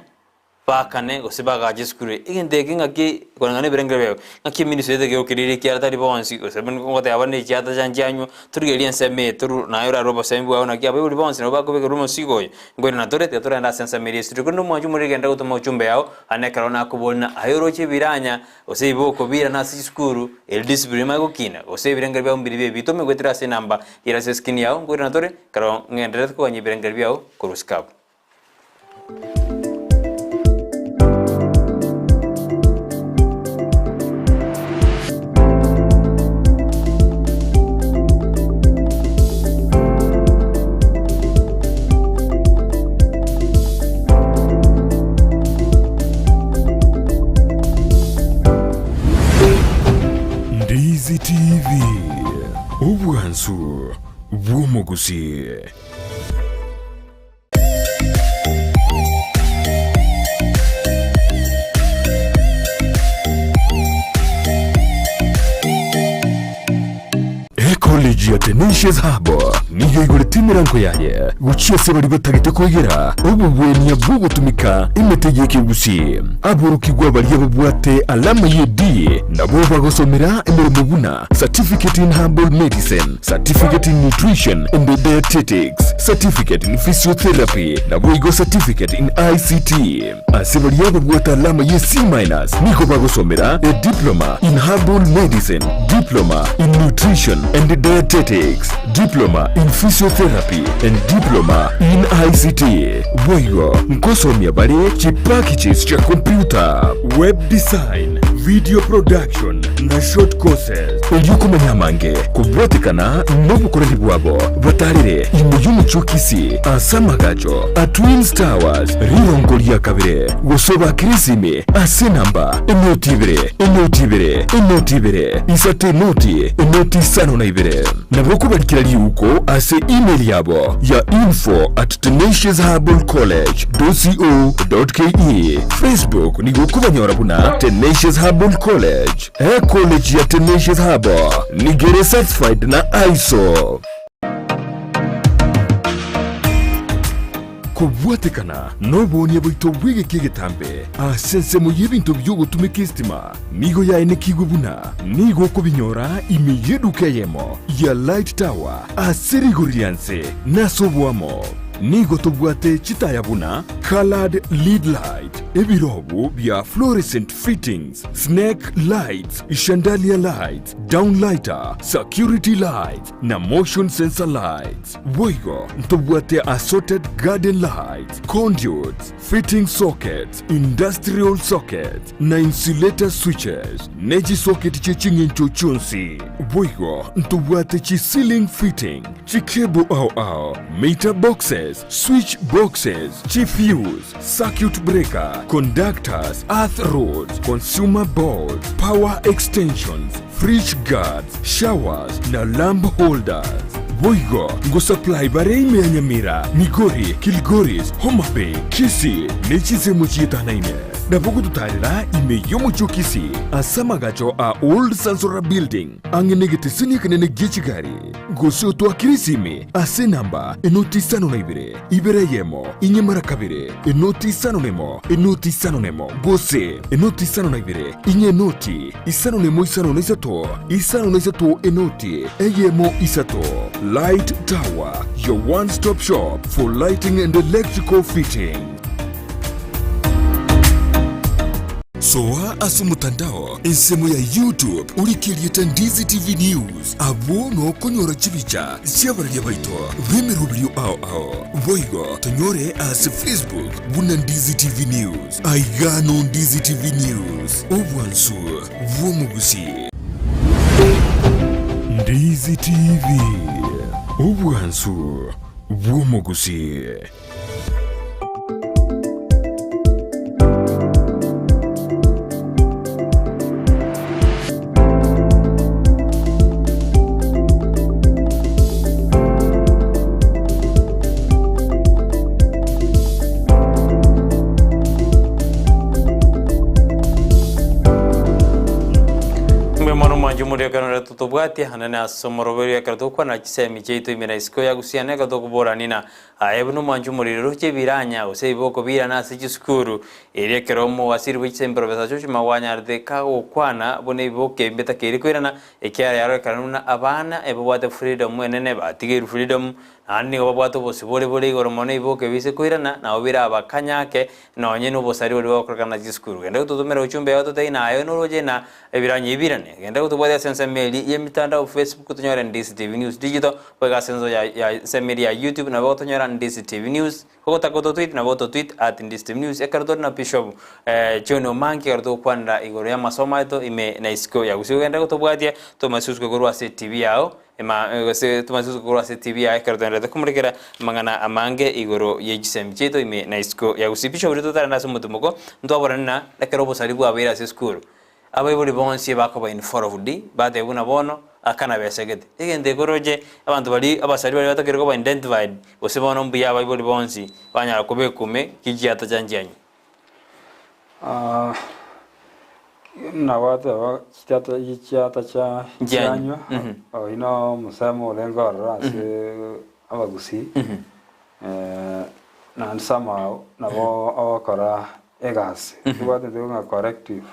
Baakane gose bagache esukuru eye. Egento eke ng'aki koreng'ana na ebirengererio biago, ng'aki eministry ete egokereria ekiara tari bonsi gose ngoteba bande echiata chianchianywa, torigererie ensemo eye toru naye orarwe obosemi bwao naki abaibori bonsi nabo bakobekerwa omosigo oyo. Nkoirana tore tiga torende ase ensemo eria esuri. Korende omwanchi omoriri genda gotoma ochumbe yao, ande ekero nakoboria ng'a aye oroche ebiranya gose ebiboko birane ase chisukuru, eri discipline emanye gokina, gose ebirengererio biao mbiri bibe bitome goetera ase enamba ere ase escreen yao, nkoirana tore ekero ng'endererete koganya ebirengererio biao korwa isiko abwo. Ndizi TV, obwansu bw'omogusi. Ecollege ya Tenacious Hub nigo igorete emerango yaye gochia ase baria batagete koegera obogwenia bw'ogotumeka emete y'ekegusii. Aborokigwa baria babwate alama ye D nabo bagosomera emeremo buna Certificate in Herbal Medicine, Certificate in Nutrition and Dietetics, Certificate in Physiotherapy, naboigo Certificate in ICT. Ase baria babwate alama ye C minus nigo bagosomera a Diploma in Herbal Medicine, Diploma in Nutrition and Dietetics, Diploma in Physiotherapy and Diploma in ICT. Boigo nkosomia bare chipackages chia computer, web design, video production na short courses. Erio komanya amange kobwatekana nobokoreri bwabo, batarere ime y'omochie o Kisii ase amagacho a Twins Towers rirongo ria kabere, gose obakere esimi ase enamba enoti ibere, enoti ibere, enoti ibere, isato enoti, enoti isano na ibere. Nabo okobarikera riuko ase email yabo ya info at tenaciousherbalcollege dot co dot ke. Facebook nigo okobanyora buna Tenacious Herbal College. Ecollege ya Tenacious Herbal nigo ere certified na ISO. Kobwatekana noboonia bwaito bw'egeka egetambe ase ensemo y'ebinto bi'ogotumeka esitima, nigo yaenekigwe buna nigo okobinyora ime y'eduka eyemo ya Light Tower ase rigori ria nse na ase oboamo. Nigo tobwate chitaya buna coloured lead light, ebirobu bia fluorescent fittings, snake lights, chandelier lights, down lighter, security lights na motion sensor lights. Boigo ntobwate assorted garden lights, conduits, fitting sockets, industrial sockets na insulator switches, ne chisocket chie ching'encho chionsi. Boigo ntobwate chi ceiling fitting, chicable ao ao, meter boxes, switch boxes, chifuse, circuit breaker, conductors, earth rods, consumer boards, power extensions, fridge guards, showers na lamp holders. Boigo ngosupply bare ime ya Nyamira, Migori, Kilgoris, Homa Bay, Kisii ne chinsemo chietanaine. Nabo gototarera ime y'omochie o Kisii ase amagacho a Old Sansora Building ang'e negeteseni ekenene gie chigari. Gose otwakere esimi ase enamba enoti isano na ibere, ibere eyemo, inye mara kabere, enoti isano nemo, enoti isano nemo, gose enoti isano na ibere, inye enoti isano nemo isano na isato, isano na isato enoti eyemo isato. Light Tower, your one stop shop for lighting and electrical fitting. Soa ase omotandao ensemo ya YouTube orike erieta Ndizi TV News, abwo nokonyora chibicha chi'abararia baito b'emeroberio ao ao. Boigo tonyore ase Facebook buna Ndizi TV News. Aiga no Ndizi TV News, obwansu bw'omogusi. Ndizi TV, obwansu bw'omogusi. Mbuya mono mwanche omorero ekero nere totobwatia anene ase omoroberio ekero togokwana chisemi chiaito ime na isiko ya gusii ane ekero tokoborania na Aye buna omwanchi omoriri roche ebiranya gose ebiboko biirane ase chisukuru, erio ekero omowasiri bwe chisemi Professor George Magwanyarete kagokwana buna ebiboko ebi mbitakeire koirana, ekiagera yarorekana buna abana ebabwate freedom enene batigeirwe freedom, naende nigo babwate obosibore bore igoro mono ebiboko ebi bise koirana nabo birabakanye ake nonye nobosari boria bogokorekana ase chisukuru. Genda gototomera ujumbe yao totebie naye noroche na ebiranya ebi birane. Genda gotobwatia ase ensemo eria yemitandao Facebook tonyore Ndisi TV News Digital. Goika ase ense ya ya ensemo eria ya YouTube nabo gotonyora Ndisi TV News, gogotaka gototweet nabo gototweet at Ndisi TV News ekero tore na Bishop John Omanki ekero togokwanera igoro y'amasomo aito ime na isiko ya Gusii. Ogende gotobwatia tomasusuke korwa ase TV yao ema gose tomasusuke korwa ase TV yao ekero togendererete komorekera amang'ana amange igoro ye chisemi chiaito ime na isiko ya Gusii. Bishop riria totarenda ase omotimoko ntwaborane na ekero obosari bwabeire ase esukuru. Abaibori bonsi ebakoba involved, bateba buna bono akana besegete. Egento ekoroche abanto baria abasari baria batakeire koba identified, gose bono mbuya abaibori bonsi banyara koba ekume ki chiata chia nchianyu. Buna gwateba chiata chiata chia Nchianyu. chianywa, oyio na omosemo orenge ororo ase abagusii, naende somehow nabo ogokora egasi tobwate intwe ng'a collective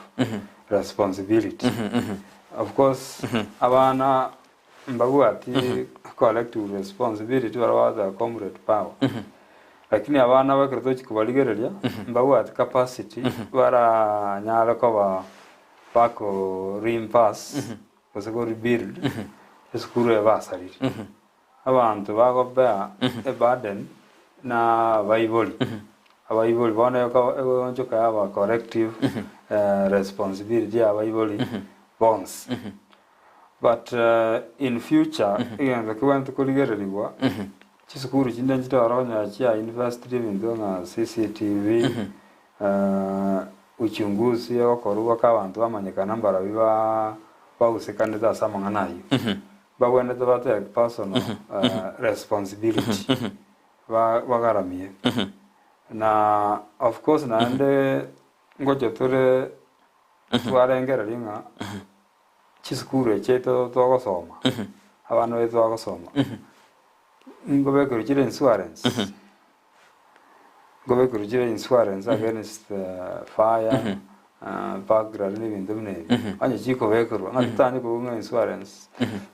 responsibility of course abana mbabwati collective responsibility baria bagoteba comrade power lakini abana aba ekero tochi kobarigereria mbabwati capacity baranyare koba bako reimburse gose ko rebuild esukuru eye basarire. Abanto bagobea eburden na abaibori, abaibori bono egoonchoka yaba collective responsibility ya abaibori bonsi. But in future egento kebwenerete korigererigwa, chisukuru chinde nchire oro okonyora chia investire ebinto ng'a CCTV, uchunguzi egokorwa mpaka abanto bamanyekana mbarabwo ba bahusekanete ase amang'ana ayio. Mbagwenerete ba take personal responsibility bagaramie. Na of course naende ngocha tore twarengereria ng'a chisukuru echi chiaito togosoma, abana baito bagosoma, nkobekerwa chire insurance. Nkobekerwa chire insurance against fire, burglary na ebinto buna ebi. Onye chikobekerwa, ng'a totanye kobua ng'a insurance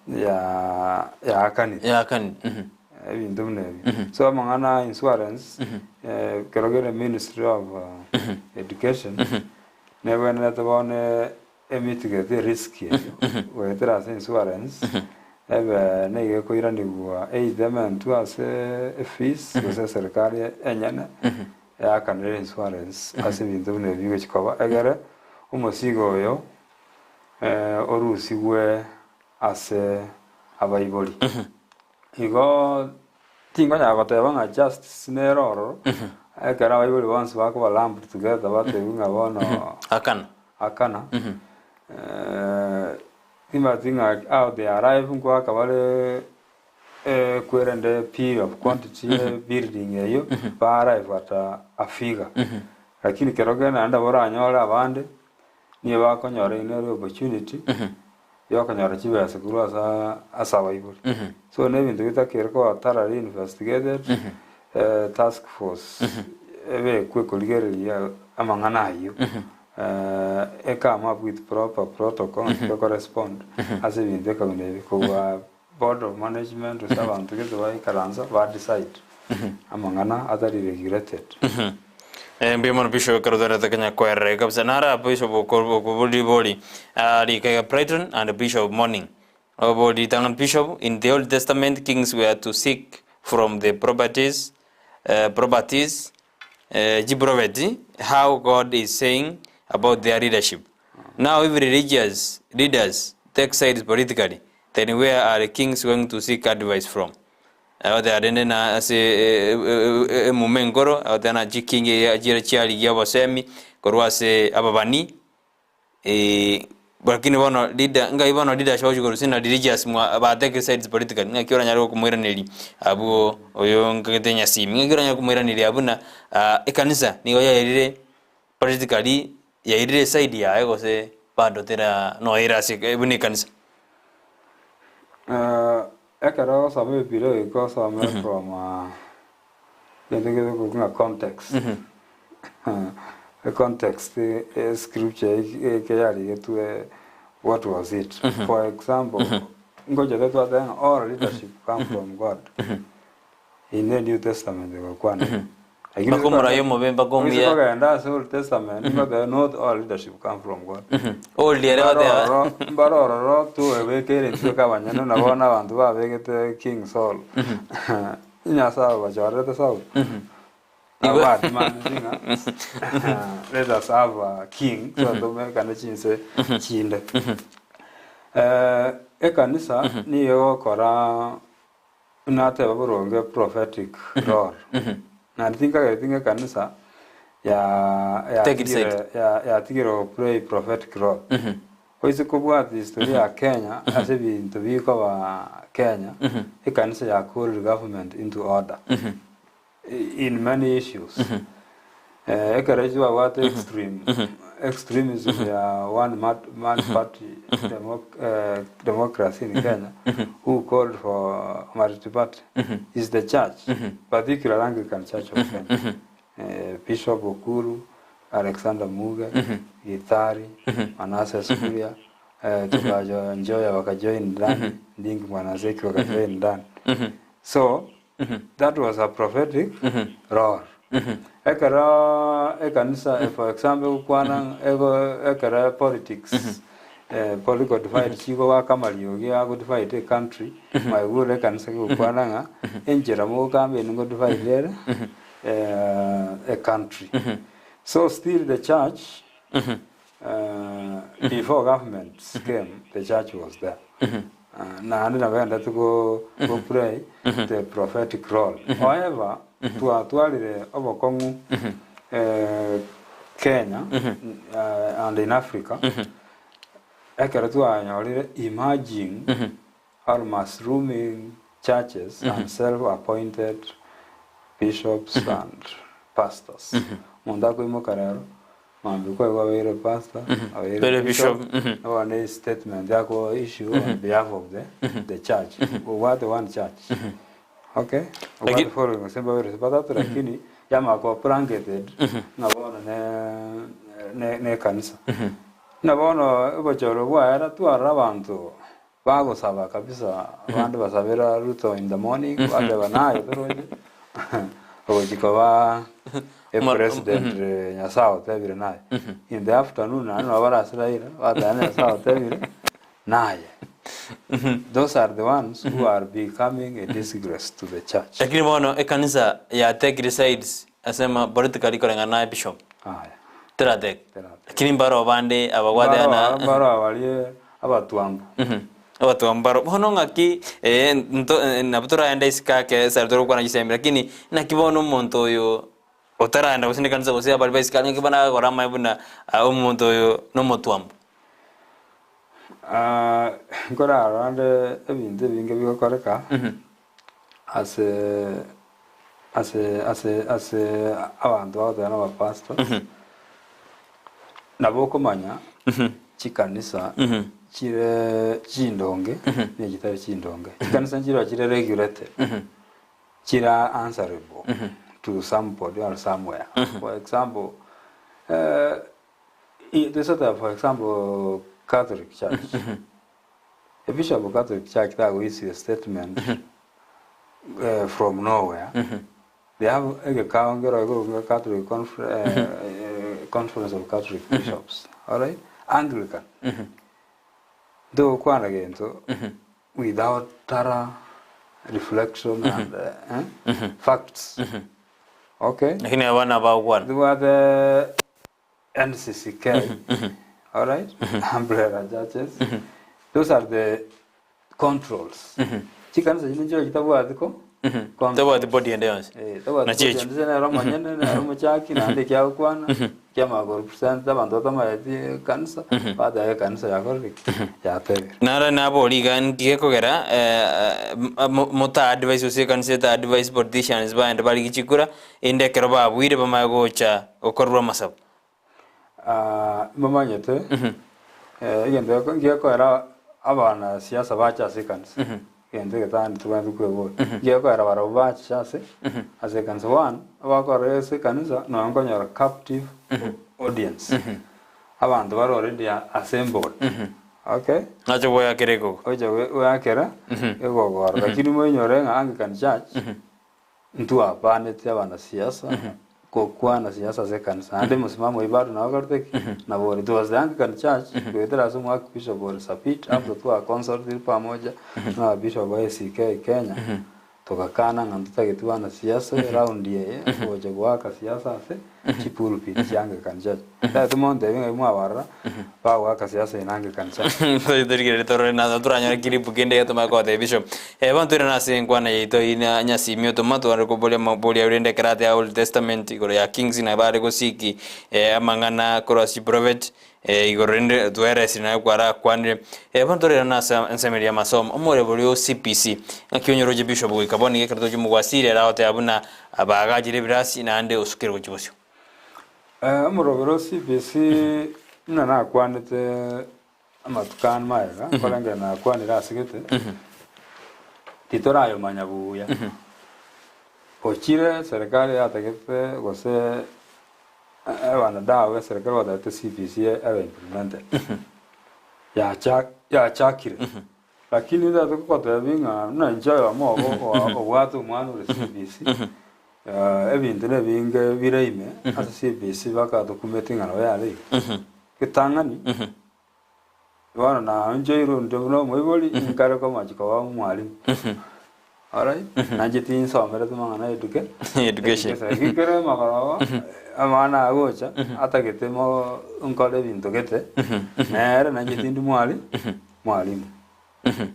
ya yaakanire. Yaakanire. Ebinto buna ebio. So amang'ana a insurance, ekero kere ministry of education, nebwenerete bono emitigate erisk eyio, goetera ase insurance, ebe nigo ekoiranigwa either ementwe ase efees, gose eserikari enyene, eakanere insurance ase ebinto buna ebio bigochi koba, egere omosigo oyo orusigwe ase abaibori. Igo tingonyara goteba ng'a justice nere ororo, ekero abaibori bonsi bakoba lumped together batebiwe ng'a bono Akana. akana, timanyeti ng'a how they arrive nkoaka bare kwerende bill of quantity ye building eyio, ba arrive at a figure. Lakini kero kende naende nabo oranyore abande, nigo bakonyora ere opportunity yokonyora chibesa korwa asa ase abaibori. So na ebinto bitakeire koba thoroughly investigated, task force ebekwe korigereria amang'ana ayio, e come up with proper protocol naki ekorespond ase ebinto eka buna ebi kobua board of management gose abanto gete baikaransa ba decide amang'ana atari regulated. Mbuya mono Bishop ekero twarete kenya kwerera kabisa nara Bishop okoboribori rika iga Brighton and Bishop Morning obori ritang'ani Bishop in the Old Testament kings were to seek from the properties properties chiprofeti how God is saying about their leadership now if religious leaders take sides politically then where are kings going to seek advice from Agoteeba rende na ase emuma enkoro, agoteeba na chikingi eria chiria chiarigia obosemi korwa ase ababani, lakini bono leader ngai bono leadership ogochia korwa na religious mwa ba take sides politically ng'aki oranyare gokomoiraneria abwo oyo nkagete nyasimi, ng'aki oranyare komoiraneria abwo buna ekanisa nigo yaerire politically yairire eside yaye gose bado tera noira ase buna ekanisa. Ekero ogosoma ebibilia goika osome from egento kegokorwa ng'a context. Econtext ya scripture eke yarigetwe what was it. For example, ngocha totwateba ng'a all leadership come from God in the new testament egokwana igo. Lakini Mpaka omorai omobe mpaka oise omuya. kogenda ase old testament ngotebe not all leadership come from God. Old ere goteba. Mbarororo mbarororo toebekeire intwe kabanyene na bono abanto babegete King Saul. Nyasaye obachorerete Saul. Igo- Abadimandeti ng'a let us have a king so tomekane chinse chinde. Ekanisa nigo egokora Nateba boronge prophetic role. Naende tinkagereti ng'a ekanisa ya Take it yatigire side. ya yatigire go play prophetic role. Oise kobwata history ya Kenya ase ebinto bikoba Kenya, ekanisa ya called government into order in many issues. Ekero echio babwate extreme extremism ya one man, man party demo, democracy in Kenya who called for multi-party is the church particularly Anglican Church of Kenya. Bishop Okuru, Alexander Muge, Githari, Manasseh Kuria, tukajo Njoya wakajoin ndani, Ndingi Mwanazeki wakajoin ndani. So That was a prophetic role. Ekero ekanisa eh, for example egokwana ng'a ego ekero politics eh, political divide chigoaka amariogi ago divide ecountry, mwaigure ekanisa gegokwana ng'a enchera mogocampaign ngo divide ere ecountry. So still the church Before governments came, the church was there. Naende nabaendete go, go play the prophetic role. However, twatwarire obokong'u eh, Kenya and in Africa, ekero twanyorire emerging or mushrooming churches and self-appointed bishops and pastors. Omonto akoimoka rero, mambia kwaigwa abeire pastor, abeire Abeire bishop, bishop, mhm. bono ne statement ako issue on behalf of the, the church. Obwate one church. Okay? Obwate Laki- following gose mbabere gose batato lakini yamanya koba blanketed ng'a bono ne ne ne ekanisa. Buna bono obochoro bwaera twarora abanto. Bagosaba kabisa abande basabera Ruto in the morning bateba naye toroche ogochi koba epresident Nyasaye otebire naye. In the afternoon naende nabo bare ase Raila bateba Nyasaye otebire naye. Those are the ones who are becoming a disgrace to the church. Lakini bono ekanisa ya take sides ase ama politically koreng'ana na bishop. Aya. Teratake. Teratake. Lakini mbaro bande ababwate Mbaro ana mbaro baria abatwambu. Abatwambu mbaro. Bono ng'aki eh, nto eh, nabo toraende isiko ake esare torokwana chisemi lakini naki bono omonto oyo otaraenda gose nekanisa gose abare ba isiko ng'aki bono agakora amaye buna ah, omonto oyo nomotwambu. Ah, nkorarora nde ebinto ebinge bigokoreka ase ase ase ase abanto bagoteba na abapastor, nabo okomanya chikanisa chire chindonge na echitari chindonge. Chikanisa nchireo chire regulated, chire answerable to somebody or somewhere. For example, toise for example Catholic church, A bishop of Catholic Church tago issue a statement from nowhere. They have egekao nkero ekorokwa Catholic Confer- Conference of Catholic Bishops. Alright? Anglican. Ntogokwana gento without thorough reflection and facts. Okay? Lakini abana bagokwana. Ntobwate NCCK, alright, umbrella churches, those are the controls. Chikanisa chinde nchiro chitabwati ko controls. Tabwati body ende yonsi. Eh, tabwati Nachi body echo. ende nere omonyene nere omochaki naende ekiagokwana kiamanya korepresent abanto batamaeti ekanisa bateba ekanisa yakorire ki yatebire. Naro nabori iga nki gekogera mota advise gose ekanisa eta advise politicians baende barigie chikura Erinde ekero babuire bamanye gocha gokorerwa amasabo. Ah, mbamanyete egento geko- ngekoera abanasiasa bache ase ekanisa egento egetani tobwenerete kweboria ngekoera barabwo bache ase ase ekanisa one abakorera ase ekanisa nonya nkonyora captive audience abanto bare already assembled okay Nache goyakera egogo. oche goakera egogoro lakini moinyore ng'a Anglican church Ntwabanete abanasiasa gokwana siasa ase ekanisa, naende omosimamo oyio bado nabo okorete ki? Nabo ore. It was the Anglican Church goetera ase omoarchbishop ore Sapit after twa consulted pamoja na ababishop ba ACK Kenya, togakana ng'a ntotageti banasiasa eround eye gocha goaka siasa ase chipulpit chia Anglican Church. Tari montebie ng'a mwabarora bagoaka siasa in Anglican Church. Torigereria torore na toranyore clip kende egetomanye kogotebia bishop. Bono toirane ase enkwana yaito eyio na nyasimia otoma togende koboria amaborio rende ekero ate Old Testament igoro ya Kings na bare gosiki amang'ana korwa ase chiprofet igoro rende tweresire naye kwarakwanire. Bono torairane ase ensemo eria y'amasomo omorwebo oria o CBC ng'aki onyoroche bishop goika bono iga ekero tochia mogwasira ere agoteba buna bagachire ebirasi naende osukire gochia bosio. Omorobero o CBC buna nakwanete amatuko ane magega, nkorengera nakwanire ase gete, titorayomanya buya. Ochire serikali yatagete gose abanadau b'eserikali batagete CBC ebe implemented, yacha yachakire. Lakini ntagete kogotebia ng'a buna inche oyomo obo obwate omwana ore CBC, ebinto nebinge bire ime ase CBC bakatokumeti ng'a nabo yare iga. Ritang'ani, bono naonchoirwe onde buna omoibori, nkare komochia koba omwalimu. Alright? Nainche tinsomerete mang'ana ya educa- Education. Lakini kere magoroba, amang'ana agocha, atagete mo nkore ebinto gete, nere nainche tindi mwali, mwalimu.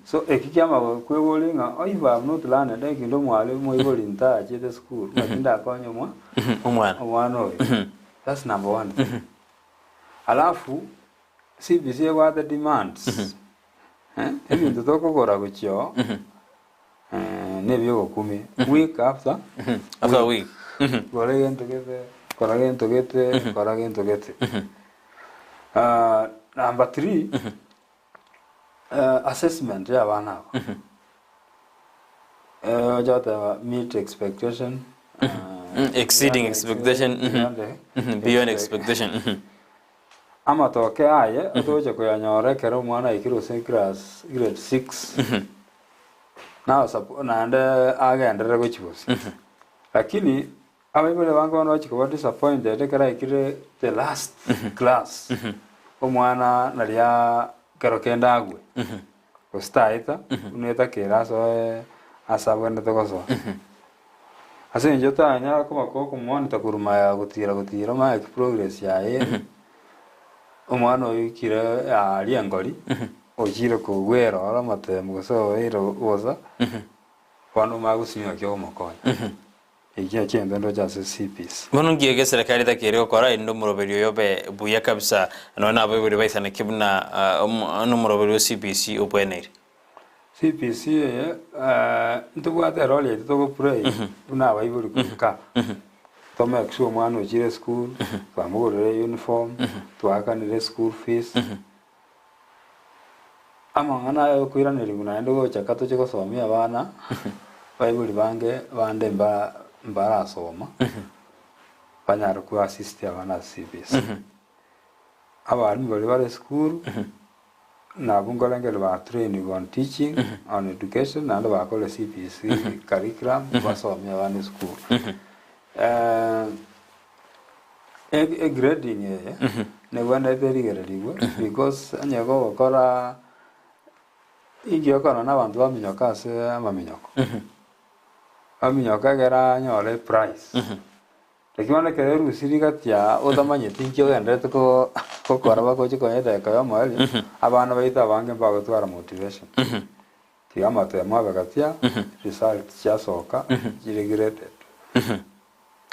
So eki kiamagoro kweboria ng'a oh if I have not learned ekinde omwalimu omoibori ntachete esukuru, naki ndakonye omwa Omwana. omwana oyo. That's number one thing. Alafu CBC ebwate demands eh, ebinto tokogora gochia oo eh, nebiogokumia week after After week. Kora egento gete, kora gento gete, kora gento gete. Ah, number three, assessment ya abana aba. Ocha goteba meet expectation, Exceeding beyond expectation, beyond Beyond expect- expectation. Amatoke aye otogocha koyanyora ekero omwana aikire gose class grade 6 nago naende agenderere gochia bosio. Lakini abaibori abange bono bachia koba disappointed ekero aikire the last class, omwana naria kero kende agwe, gose taeta buna etakeire asoe ase abwenerete gosoa. Ase eng'encho otanyara koba kokomonita korwa maya gotira gotira omanye ki progress yaye ere, omwana oyo oikire aaria engori, ochire kogwera oro amatemo gose obeire bosa, bono omanye gosinywa ki ogomokonya. Ekio nakio egento ndoche ase CPC. Bono nki eke eserekari etakeire gokora erinde omoroberi oyo obe buya kabisa nonya na abaibori baisaneke buna nomoroberi o CBC obweneire? CBC eye ntobwate erole yaito togo play buna abaibori korwa to make sure omwana ochire esukuru, twamogorire uniform, twaakanire school fees, amang'ana aya okoiranerigwa naende gocha ka toche gosomia abana, abaibori bange bande mba mbarasoma, banyare ko assist abana ase CBC. Abalimu baria bare esukuru, Nabwo nkorengereria ba trainigwe on teaching, on education, naende bakore CBC curriculum, basomie abana esukuru. Egrading eye, nebwenerete erigererigwe because onye kogokora inki okorora na abanto baminyoka ase amaminyoko, baminyoka ekero anyore eprize. Naki bono ekero erusiri gati aa otamanyeti inki ogendererete gokora bagochia konya edageka y'omoerio, abana baito abange mbagotwara motivation. Tiga amatemo abe gati aa, results chiasoka chire graded.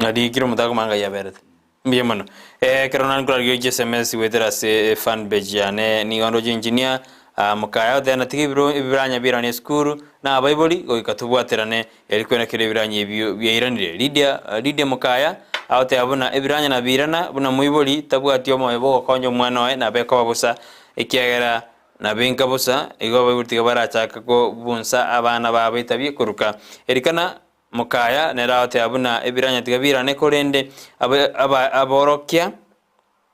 Nari kera omonto akomanya ngai aberete. Mbuya mono. Ekero nare nkorarigereria chiSMS goetera ase fan page yane nigo ndoche engineer mokaya agoteba natiga ebiro ebiranya birane esukuru na abaibori goika tobwaterane Erio kwena kera ebiranya ebio biairanire. Lidia, Lidia mokaya, agoteba buna ebiranya nabiirana, buna moibori tabwati omoyo bw'ogokonya omwana oye nabe koba bosa, ekiagera nabe inka bosa, igo abaibori tiga barachaka kobunsa abana babo etabia koruka. Elikana mokaya nere agoteba buna ebiranya tiga biirane korende abe aba aborokia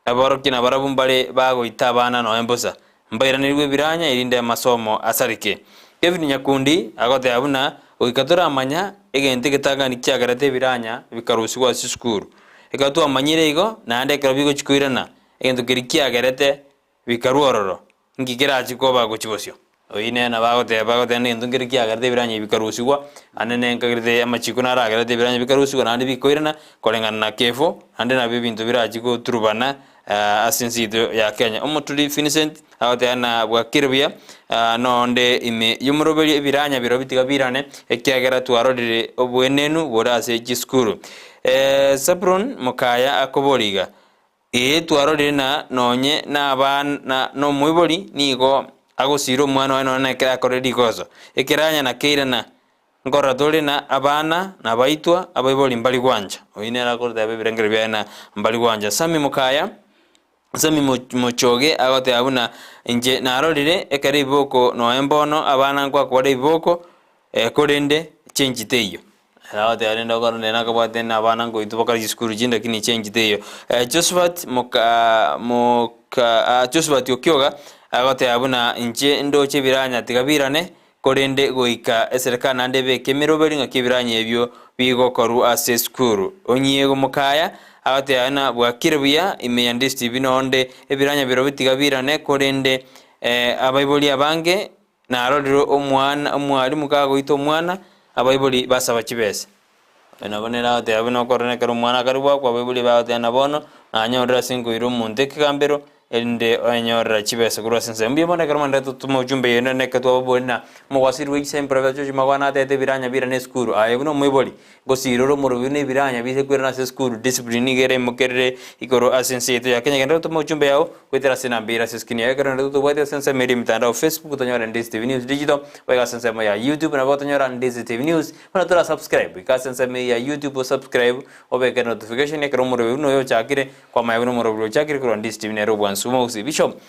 Aborokia nabarabwo mbare bagoita abana nonya mbosa, mbairanigwe ebiranya erinde amasomo asareke. Kevin Nyakundi agoteba buna goika toramanya egento egetang'ani kiagerete ebiranya bikarusigwa ase esukuru. Ekero twamanyire igo naende ekero bigochi koirana egento keria kiagerete bikarua ororo Inki kerache koba gochia bosio? Oyio nere nabo agoteba, agoteba negento nkere kiagerete ebiranya ebi bikarusigwa, ande nenkagerete amachiko naragerete ebiranya bikarusigwa naende bikoirana koreng'ana na kefo, naende nabio ebinto birachi goturubana ase ense yaito ya Kenya. Omoturi Vincent agoteba na bwakire buya nonde ime y'omoroberio ebiranya birobio tiga birane ekiagera twarorire oboenenu bore ase chisukuru. Zabron Mokaya akoboria iga, Ee, twarorire na nonye nabana nomoibori nigo agosiira omwana oye nonya nekero akorire rigoso. Ekeranya na keirana, nkorora tore na abana nabaitwa, abaibori mbari gwancha. Oyio nere akoroteba ebirengererio biaye na mbari gwancha. Sammy Mokaya, Sammy Mochoge agoteba buna inche narorire ekero ebiboko nonya mbono abana nkwakora ebiboko korende change teiyo. Ere agoteba rende okore nere nakabwate nabana nkoitwa bakare chisukuru chinde lakini change teiyo. Josephat moka moka Josephat Okioga agoteba buna inche ndoche ebiranya tiga birane korende goika eserekari naende ebeke emeroberi ng'aki ebiranya ebio bigokorwa ase esukuru. Onyiego Mokaya agoteba buna bwakire buya ime ya Ndisi TV nonde ebiranya birobio tiga birane korende abaibori abange Narorire omwana, omwalimu kagoita omwana, abaibori basaba chibesa. Oyo nabo nere agoteba buna okorora ekero omwana akaribwa akwa, abaibori bagoteba na bono nanyorire ase nkoira omonto ekegambero, erinde oenyorera chibesa korwa ase ense. Mbuya mono ekero mwanderete totoma ujumbe yaino na ekero twababoria na omogwasiri bwe chisemi Professor George Magoha natebete ebiranya birane esukuru. Aye buna omoibori, Gose iroro omorobio na ebiranya biise koirana ase esukuru, discipline nigo ere imokerere igoro ase ense yaito ya Kenya. Genda gotoma ujumbe yao goetera ase enamba ere ase escreen yaye ekero naende totobwate ase ensemo ere emitandao Facebook tonyore Ndisi TV News Digital boigo ase ensemo ya YouTube nabo otonyora Ndisi TV News buna tora subscribe ika ase ensemo eye ya YouTube o subscribe obeke notification ekero omorobio buna oyo ochakire kwamanya buna omorobio ochakire korwa Ndisi TV nere obwansu bwa Bishop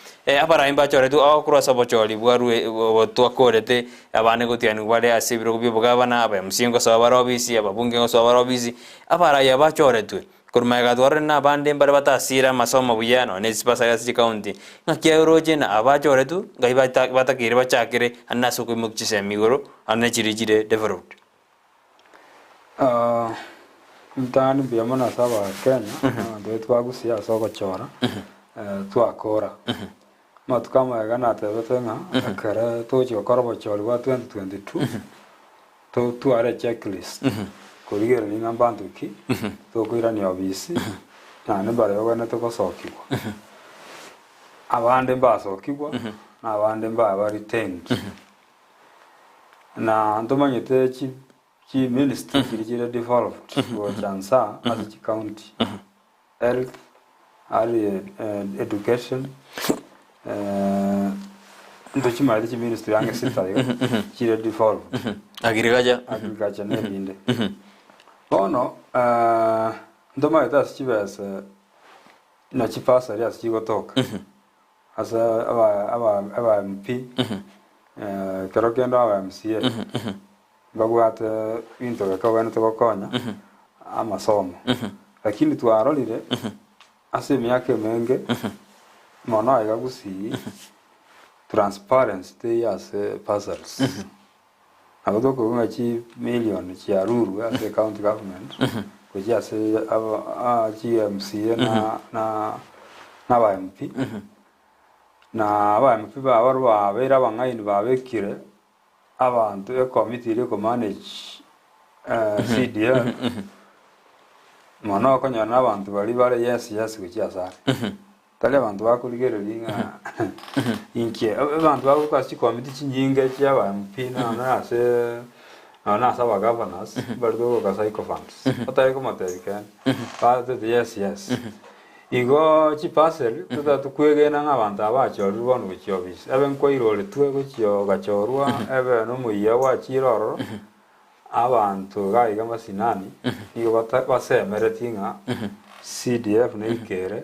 abarai mbachoretwe ao korwa ase obochori bwarwe twakorete Abande ngotianigwa bare ase ebirogo bi'obogabana, aba MC ngosoa bare obisi, ababunge ngosoa bare obisi, abarai abachoretwe. Korwa magega twarorire na abande mbare batasire amasomo buya nonya ne chibasari ase chikaunti, ng'aki aye oroche na abachoretwe ngai bata batakeire bachakere ande ase okoimokia chisemi igoro ande chiria chire developed. Ntang'ani mbuya mono ase Abakenya, abanto baito ba Gusii ase ogochora, twakora. Amatuko amaya natebete ng'a ekere togochia gokora obochori bwa 2022, totware echecklist korigereria ng'a mbanto ki tokoirania obisi naende mbare bagwenerete gosokigwa. Abande mbasokigwa na abande mbaba retained. Na ntomanyete chi chiministry chiria chire devolved gocha nsa ase chicounty. Health, early education, ntochimaete chiministry ang'e sita iga chire devolved. Agriculture. Agriculture na ebinde. Bono ntomaete ase chibesa na chibasari ase chigotoka ase aba aba aba MP ekero kende aba MCA mbabwate ebinto geke bagwenerete gokonya amasomo. Lakini twarorire ase emiaka emenge mono aiga Gusii transparency teiyo ase bursaries. Nabo tokoigwa ng'a chimilion chiarurwe ase ecounty government gochia ase aba chi MCA na na na aba MP na aba MP barabwo babeire abang'aini babekire Abanto ekomiti eria ekomanage CDF mono okonyora na abanto baria bare yes yes gochia ase are. Tari abanto bakorigereria ng'a inki abanto bagoka ase chikomiti chinyinge chia aba MP nonya na ase nonya na ase aba governors mbare togoka sycophants otari komotebia kende batete yes yes. Igo chiparcel totagete kwegena ng'a abanto aba bachorirwe bono gochia ofisi, ebe nkwairoretwe gochia ogachorwa, ebe nomoyia gwachire ororo, abanto iga iga masinani nigo bata basemeretie ng'a CDF neikere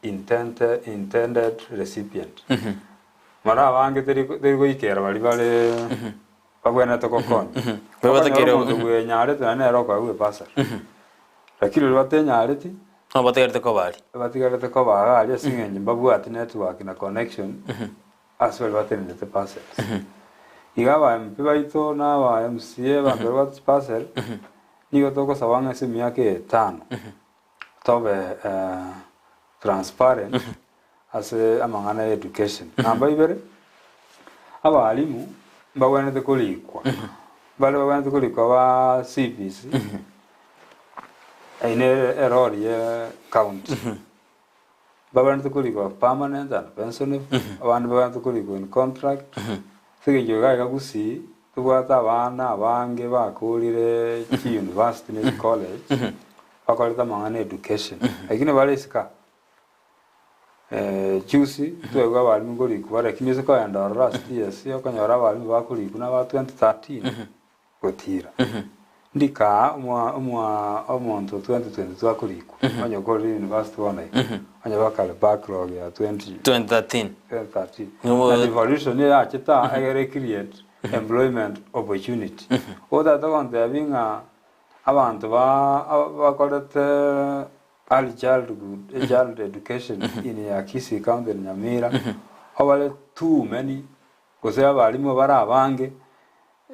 intente intended recipient. Mara abange teri teri goikera baria bare babwenerete gokonya. Baria Okonyora batakeire omonto bwenyarete naende nere okoegwa ebursary. Lakini oria batenyareti, Nabo batigarete koba aria. batigarete koba iga aria ase eng'encho mbabwati network na connection ase baria batenenete parcels. Iga aba MP baito na aba MCA abanto baria babwate chiparcel, nigo togosaba ng'a ase emiaka eye etano, tobe transparent ase amang'ana ya education. Namba ibere, abalimu mbagwenerete korikwa, mbare bagwenerete korikwa ba CBC, eyio nere erori ye county, mbagwenerete korikwa permanent and pensionable, abande mbagwenerete korikwa in contract, ase eng'encho iga iga gusii, tobwate abana abange bakorire chiuniversity ne chicollege, bakorete amang'ana ya education, lakini bare isiko aa. Juzi ntwaigwa abalimu nkorikwa bare lakini ase kogenda ororo ase TSC okonyora abalimu bakorikwa na aba 2013 gotira. Ndikaa omwa omwa omonto 2022 akorikwa onye okorire university bono iga onye bakare backlog ya 20 2013. 2013. Nigo- Na devolution niyo yachete aa egere ecreate employment opportunity. Otagete gontebia ng'a abanto ba bakorete Early childhood, child education in ya Kisii County na Nyamira, obare too many gose abalimu bare abange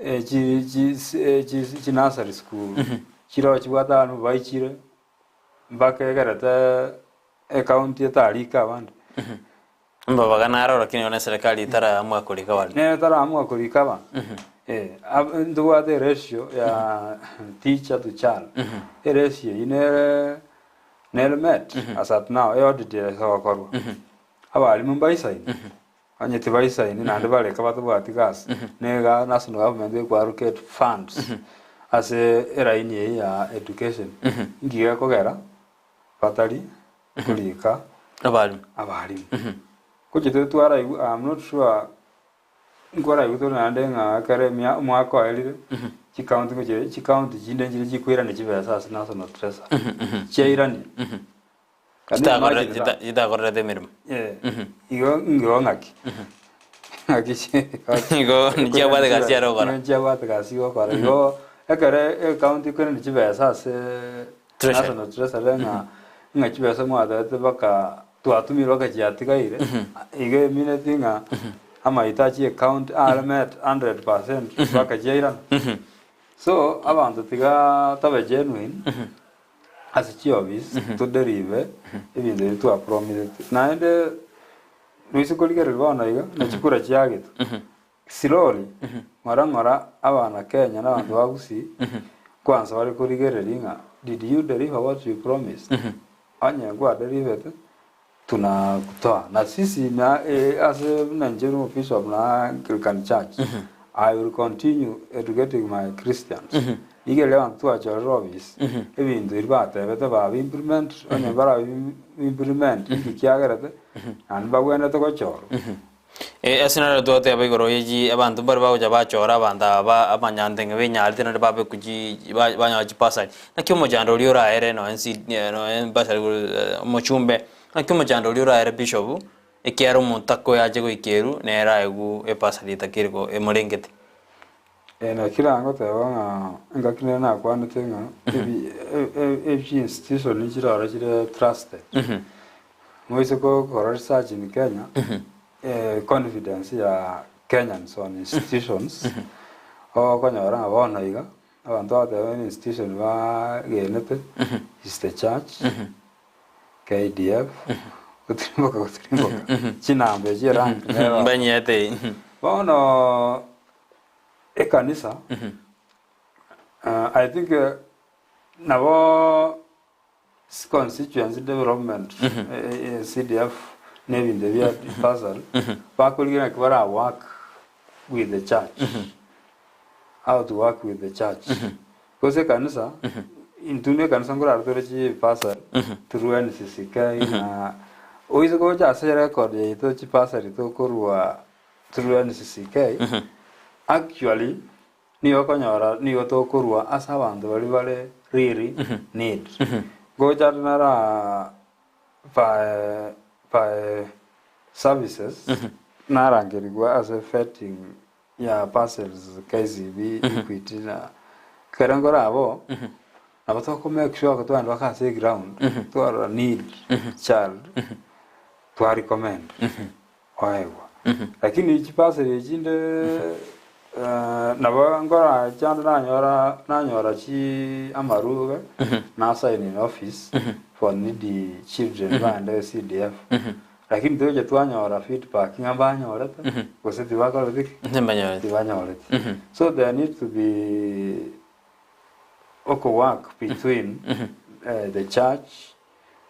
eh, chi chi eh, chi chi nursery school chiroo chibwate abalimu baichire mpaka egerete ecounty etarike abande. Mbabaga naro lakini bono eserekari etaraamua korika abalimu. Nere taraamua korika abanto. Eh, ab- ntobwate eratio ya teacher to child. Eratio eyio nere nere met as at now eaudit ere egokorwa. Abalimu mbaisaini, onye tibaisaini naende bareka batabwati gasi, niga national government ekoallocate funds ase eraini eyio ya education. Inki gekogera batari korika Abalimu. abalimu. Gochia tore twaraigwa I'm not sure nkoraigwe tore naende ng'a ekero emia omwaka oerire, chicounty ngochia chicounty chinde nchire chikoirania chibesa ase national treasury, chiairania. Can you Chitakorere imagine that? chita- chitakorerete emeremo. Eh, igo igo ng'aki ng'aki chi- Igo nchiabwate gasi are gokora. Nchiabwate gasi gokora igo ekero ecounty ekoirania chibesa ase. Treasury. National Treasury ng'a ng'a chibesa mwatebete mpaka twatumire mpaka chiatigaire, iga emineti ng'a amahitaji ye county are met 100% mpaka chiairana. So abanto tiga tobe genuine ase chiofisi toderive ebinto ebi twapromisete. Naende noise korigereria bono iga na chikura chiagetwe. Slowly, ng'ora ng'ora abana Kenya na abanto ba Gusii kwansa bare korigereria ng'a did you deliver what you promised? Onye nkwaderivete tunakutoa. Na sisi na ase buna inche buna omobishop na Anglican Church, I will continue educating my Christians. Rigereria abanto twachorire office, ebinto ebi batebete babi implement, onye mbarabi implement inki kiagerete, naende mbabwenerete gochorwa. Ase naro twateba igoro ye chi abanto mbare bagocha bachora abanto aba abanyanteng'e benyarete naende babekwa chi ba banyora chibasari. Naki omochando oria oraere nonye nsi nonye basari omochumbe, naki omochando oria oraere bishop, ekiagera omonto akoyache goika eru, nere aegwe ebasari etakeire ko emorengete. Naki nagoteba ng'a engaki nere nakwanete ng'a ebi e- e echi institution chiroro chire trusted. Moise gokora research in Kenya, confidence ya Kenyans on institutions, okonyora ng'a bono iga, abanto bagoteba ng'a institution bagenete is the church, KDF, gotirimboka gotirimboka, chinamba echi erank nero. Mbanyete. Bono ekanisa, I think nabo Constituency Development, CDF, na ebinto ebia bursary, bakorigia naki bara work with the church, how to work with the church. Gose ekanisa, intwe na ekanisa nkorara tore chi bursary through NCCK na oise gocha ase record yaito chi bursary tokorwa through NCCK, actually Nigo okonyora nigo tokorua ase abanto baria bare really need. Ngocha nara by by services narangerigwa ase vetting ya parcels KCB, Equity na ekero nkore abwo nabo toko make sure twagenda mpaka ase eground twarora need child twa recommend. Oegwa. Lakini chipaseri echinde nabo nkoracha ande nanyora nanyora chi amarube na sign in office for needy children bande CDF. Lakini togocha twanyora feedback ng'a mbanyorete gose tibakoreti ki? Timbanyoreti. Tibanyoreti. So there need to be okowork between the church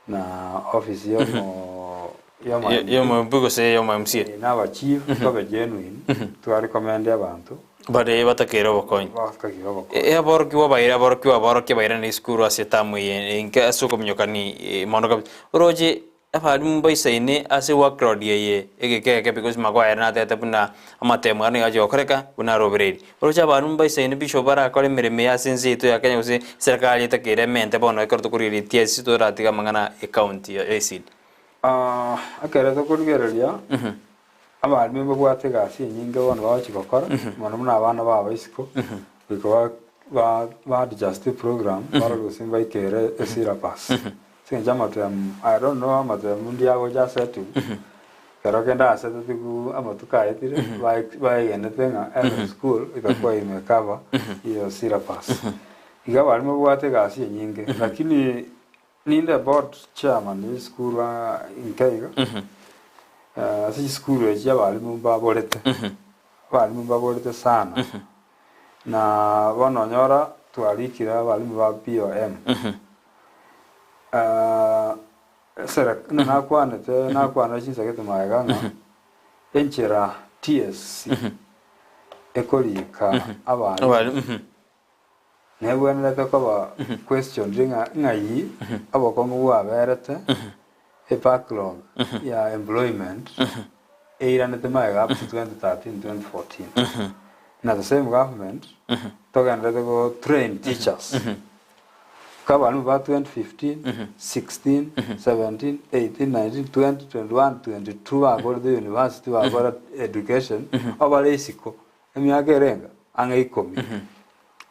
na office yomo yomo Yomo MP gose yomo MCA. na aba chief tobe genuine twarecommend abanto Bare batakeire obokonyi. batakeire obokonyi. E- Aborokigwa baire aborokigwa aborokia bairane esukuru ase etamu eye enke ase okominyokani eh, mono kabisa. Oroche abalimu mbaisaine ase workload eye egeka eke because Maguire natete buna amatemo aya nigo achia gokoreka buna arobereiri. Oroche abalimu mbaisaine bishop barakore emeremo eye ase ense yaito ya Kenya gose eserekari etakeire emente bono ekero tokorigereria TSC toratiga amang'ana ecounty ya ECD. Ekero tokorigereria abalimu mbabwate egasi enyinge bono bagochi gokora mono buna abana babo isiko goika ba ba ba adjust eprogram barore gose mbaikere esyllabus. Ase eng'encho amatemu I don't know amatemu ndi agocha asetigwe, ekero kende asetetigwe amatuko aetire, bae- baegenete ng'a every school itakuwa imecover iyo syllabus. Iga abalimu babwate egasi enyinge, lakini ninde board chairman ye esukuru aa inke iga, ase chisukuru echi abalimu mbaborete, abalimu mbaborete sana, na bono onyora twarikire abalimu ba BOM. Buna nakwanete, nakwanire chinsa gete magega ng'a enchera TSC ekorika abalimu nebwenerete koba questioned ng'a ng'ai obokong'u bwaberete ebacklog ya employment eiranete magega up to 2013, 2014. Na the same government togenderete go train teachers. Nk'abalimu ba 2015, 16, 17, 18, 19, 20, 21, 22 bakorete university bakora education, obare isiko emiaka ere enga ang'e ikomi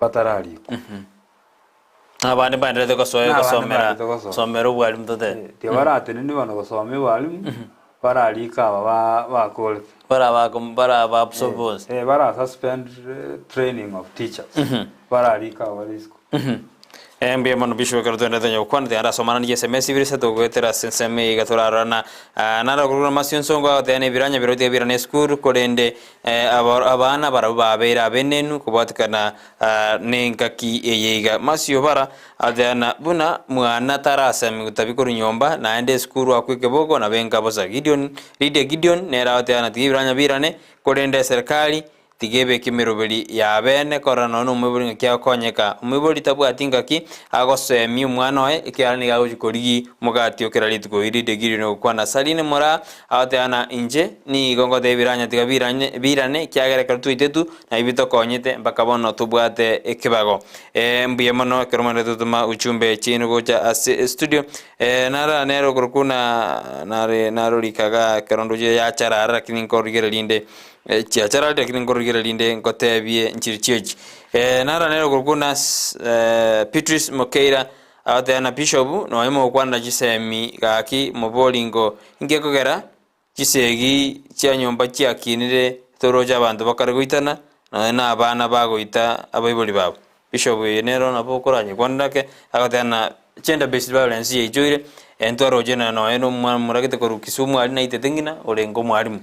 batararikwa. Abande mbaenderete gosoa Nabande gosomera mbaenderete gosoa. gosomera obwalimu tote. Tiga barateneni bono gosomia obwalimu, bararike aba ba bakorete. Bara bako bara ba absorb bonsi. Eh, bara suspend training of teachers, bararike aba bare isiko. Eh, mbuya mono Bishop ekero twenderete onye gokwana tiga ndasomananie chisms ibere isato goetera ase ensemo eye iga torarora na naro korwa Masio Nsongo agoteba na ebiranya biria tiga birane esukuru korende eh, aba abana barabwo babeire abenenu kobwatikana Nengaki eye iga Masio bara ateana buna mwana tarasemi gotabi korwa nyomba, naende esukuru akwe ekeboko na benka bosa. Gideon Lydia Gideon nere agoteana tiga ebiranya birane, korende eserekari tiga ebeke emeroberi yabene korora nonya nomoibori ng'aki agokonyeka. Omoibori tabwati ngaki agosemia omwana oye ekiagera nigo agochi korigi omogati o kera rituko. Lydia Gideon ogokwana Saline Moraa agoteana inche nigo ngoteba ebiranya tiga birane birane ekiagera ekero twaitetwe Naibwe tokonyete mpaka bono tobwate ekebago. Eh, mbuya mono ekero mwende totoma uchumbe chiaino gocha ase estudio. Eh, nara nere okorokwa na nare narorikaga ekero ndoche yacharara lakini nkorigereria rinde eh, chiachararire lakini nkorigereria rinde nkotebie nchiri chiochi. Eh, nara nere okorokwa na eh, Beatrice Mokeira agoteba na Bishop nonya mogokwanera chisemi gaki mobori ngo inki ekogera Chisegi chia nyomba chiakinire toroche abanto bakare goitana, nonya na abana bagoita abaibori babo. Bishop oyo nere nabo okoranyekwanera ake, agoteba na gender based violence yaichoire, ntwaroche na nonya na omwana omoragete korwa Kisumu aria naitete ng'ina orenge omwalimu.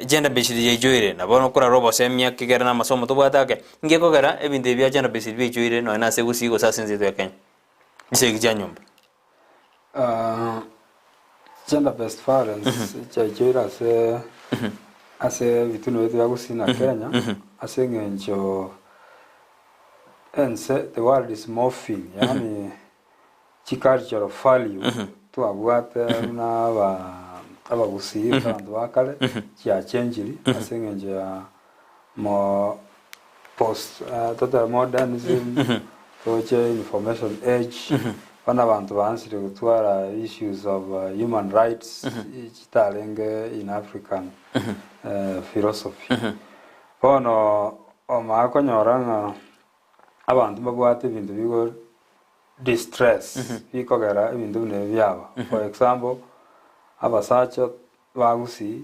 Gender based yaichoire, na bono okorara obosemia ekegera na amasomo tobwate ake, inki ekogera ebinto ebi bia gender based biaichoire nonya na ase Gusii gose ase ense yaito ya Kenya? Chisegi chia nyomba. Gender based violence chiaichoire ase ase ebitunwa biaito bia Gusii na Kenya ase eng'encho ense the world is morphing yaani chicultural value twabwate buna aba abagusii gose abanto ba kare chiachenchiri ase eng'encho ya mo post totebe modernism toche information age bono abanto baansire gotwara issues of human rights chitarenge in African philosophy. Bono omanye konyora ng'a abanto mbabwate ebinto bigo distress bikogera ebinto buna ebi biaba. For example, abasacha ba Gusii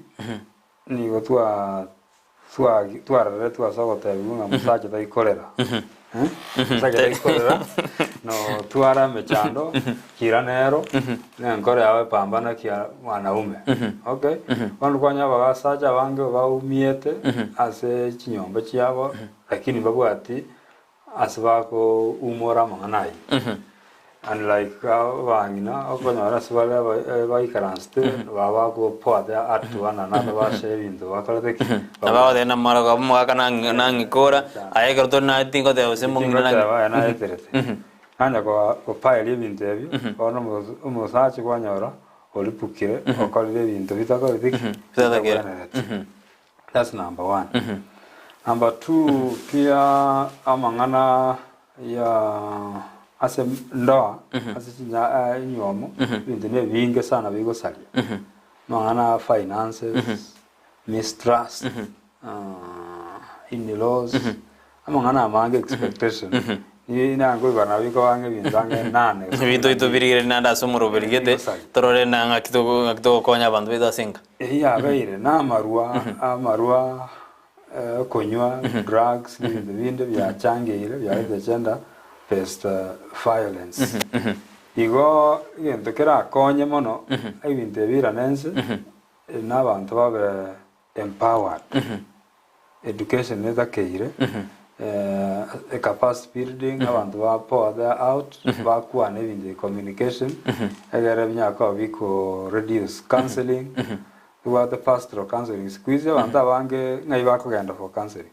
Nigo twa twa twararetwe ase ogotebiwa ng'a mosacha taikorera. Eh? Mosacha taikorera, notwara emechando, kira nero, nenkoro yao epambana kia mwanaume. Okay? Bono kwanyora abasacha abange baumiete ase chinyomba chiabo, lakini mbabwati Ase bakoumora amang'ana ayio. Unlike abang'ina okonyora ase bare baikaransete baba bakopoa their heart to one another bashare ebinto bakorete ki? Nabo bagoteba na morogoba omogaka nang'ikora, aye ekero tore naye tingoteba gose mong'ina nang'e. Tingoteba aye naeterete. Nanya kopaeria ebinto ebio, bono omosacha kwanyora oripukire okorire ebinto bitakoreti ki? Bitabwenereti. That's number one. Number two, pia amang'ana ya ase ndoa, ase chinya enywomo, ebinto na ebinge sana bigosaria. Amang'ana ya finances, mistrust, in-laws, amang'ana amange expectation. Ni nakoigwa nabo bikoba ng'a ebinto ang'e nane gose Ebinto kumi na oito mbili. birigereria naende ase omoroberi gete, Bigosaria. torore na ng'aki togo ng'aki togokonya abanto baito ase enka. Eyio yabeire namarwa, amarwa okonywa, drugs na ebinto binde biachangeire biarete gender based violence. Igo egento kerakonye mono ebinto ebi birane ense, na abanto babe empowered, education etakeire, capacity building, abanto ba pour their out, bakwane ebinto bia communication, egere binyare koba biko reduce counselling, tobwate pastoral counselling siku hizi abanto abange ng'ai bakogenda for counselling?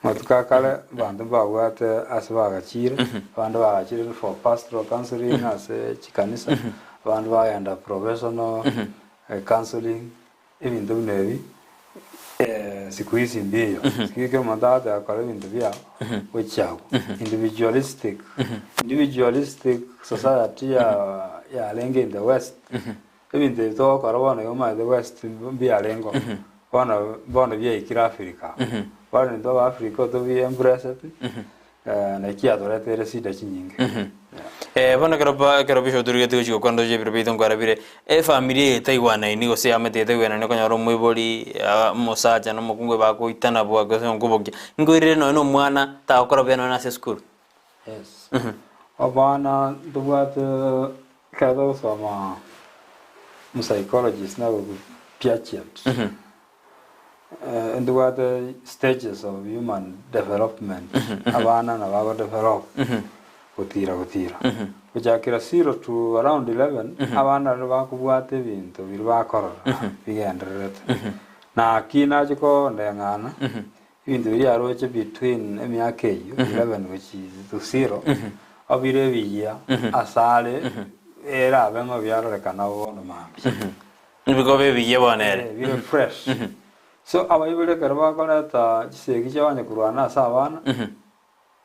Amatuko a kare abanto mbabwate ase bagachire, abande bagachire for pastoral counselling ase chikanisa, abande bagenda professional counselling. Ebinto buna ebi siku hizi mbiyo. Siku hizi kera omonto agoteba kora ebinto biao gochia agwo. Individualistic, individualistic society ya yarenge in the west, ebinto ebi togokora bono iga omanyete west mbiarengeo, bono bono biaikire Africa. Bono intwe aba Africa tobi embrace ti. Naki yatoreteire shida chinyinge. Eh, bono ekero pa ekero bishop torigete gochia gokwana toche ebiro biaito nkwarabire, efamiri eye etaigwanaini gose eamate eye etaigwanaini okonyora omoibori omosacha na omokungu bagoitana bwa gose nkobokia, nkoirire nonye na omwana tagokora buya nonye na ase esukuru. Yes. Abana ntobwate ekero togosoma psychologist nabo Piaget. Ntobwate stages of human development, abana nabo bago develop gotira gotira. Gochakera zero to around 11, abana riria bakobwata ebinto biria bakorora bigendererete. Naki nache kondeng'ana, ebinto biria aroche between emiaka eyio 11 gochi to zero, obire ebiya asare erabe ng'a biarorekana bono mambia. Nibigoba ebiya bono ere. Eh, bire fresh. So abaibori ekero bakoreta chisegi chia onye korwana ase abana,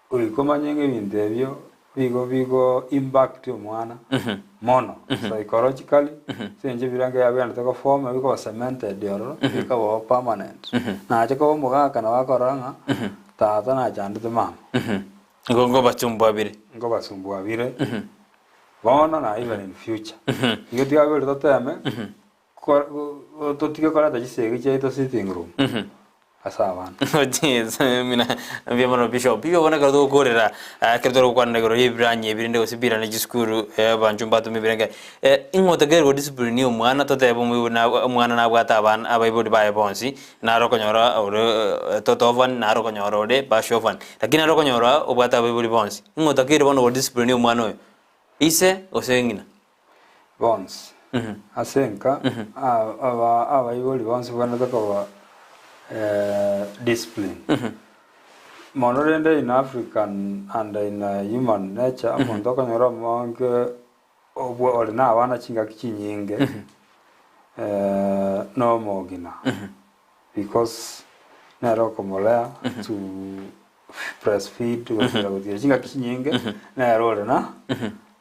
goika omanye ng'a ebinto ebio bigo bigo impact omwana mono psychologically, ase eng'encho ebirengo biaye biagenderete go form bikoba cemented ororo, bikaba permanent. Nache koba omogaka nabo akorora ng'a tata nachandete mama. Nigo nkobasumbua bire. Nkobasumbua bire. Bono na even in future. Igo tiga bire toteme totige koreta chisegi chiaito sitting room ase abana. Mina mbuya mono Bishop. Bishop bono ekero togokorera ekero tore gokwanera igoro ya ebiranya ebi rende gose birane chisukuru abanchwa mbatome ebirenge. Ing'o otakeire go discipline omwana totebe omoibori na omwana nabwate abana abaibori baye bonsi Naro okonyora ore toto orphan, naro okonyora ore partial orphan. Lakini naro okonyora obwate abaibori bonsi. Ng'a otakeire bono go discipline omwana oyo, ise gose ng'ina. Bonsi. Ase enka, aba abaibori bonsi bwenerete koba discipline. Mono rende in African and in human nature, omonto okonyora omonge Obwo ore nabana chingaki chinyinge nomogina because nere okomorea to breastfeed gotira gotira chingaki chinyinge nere ore na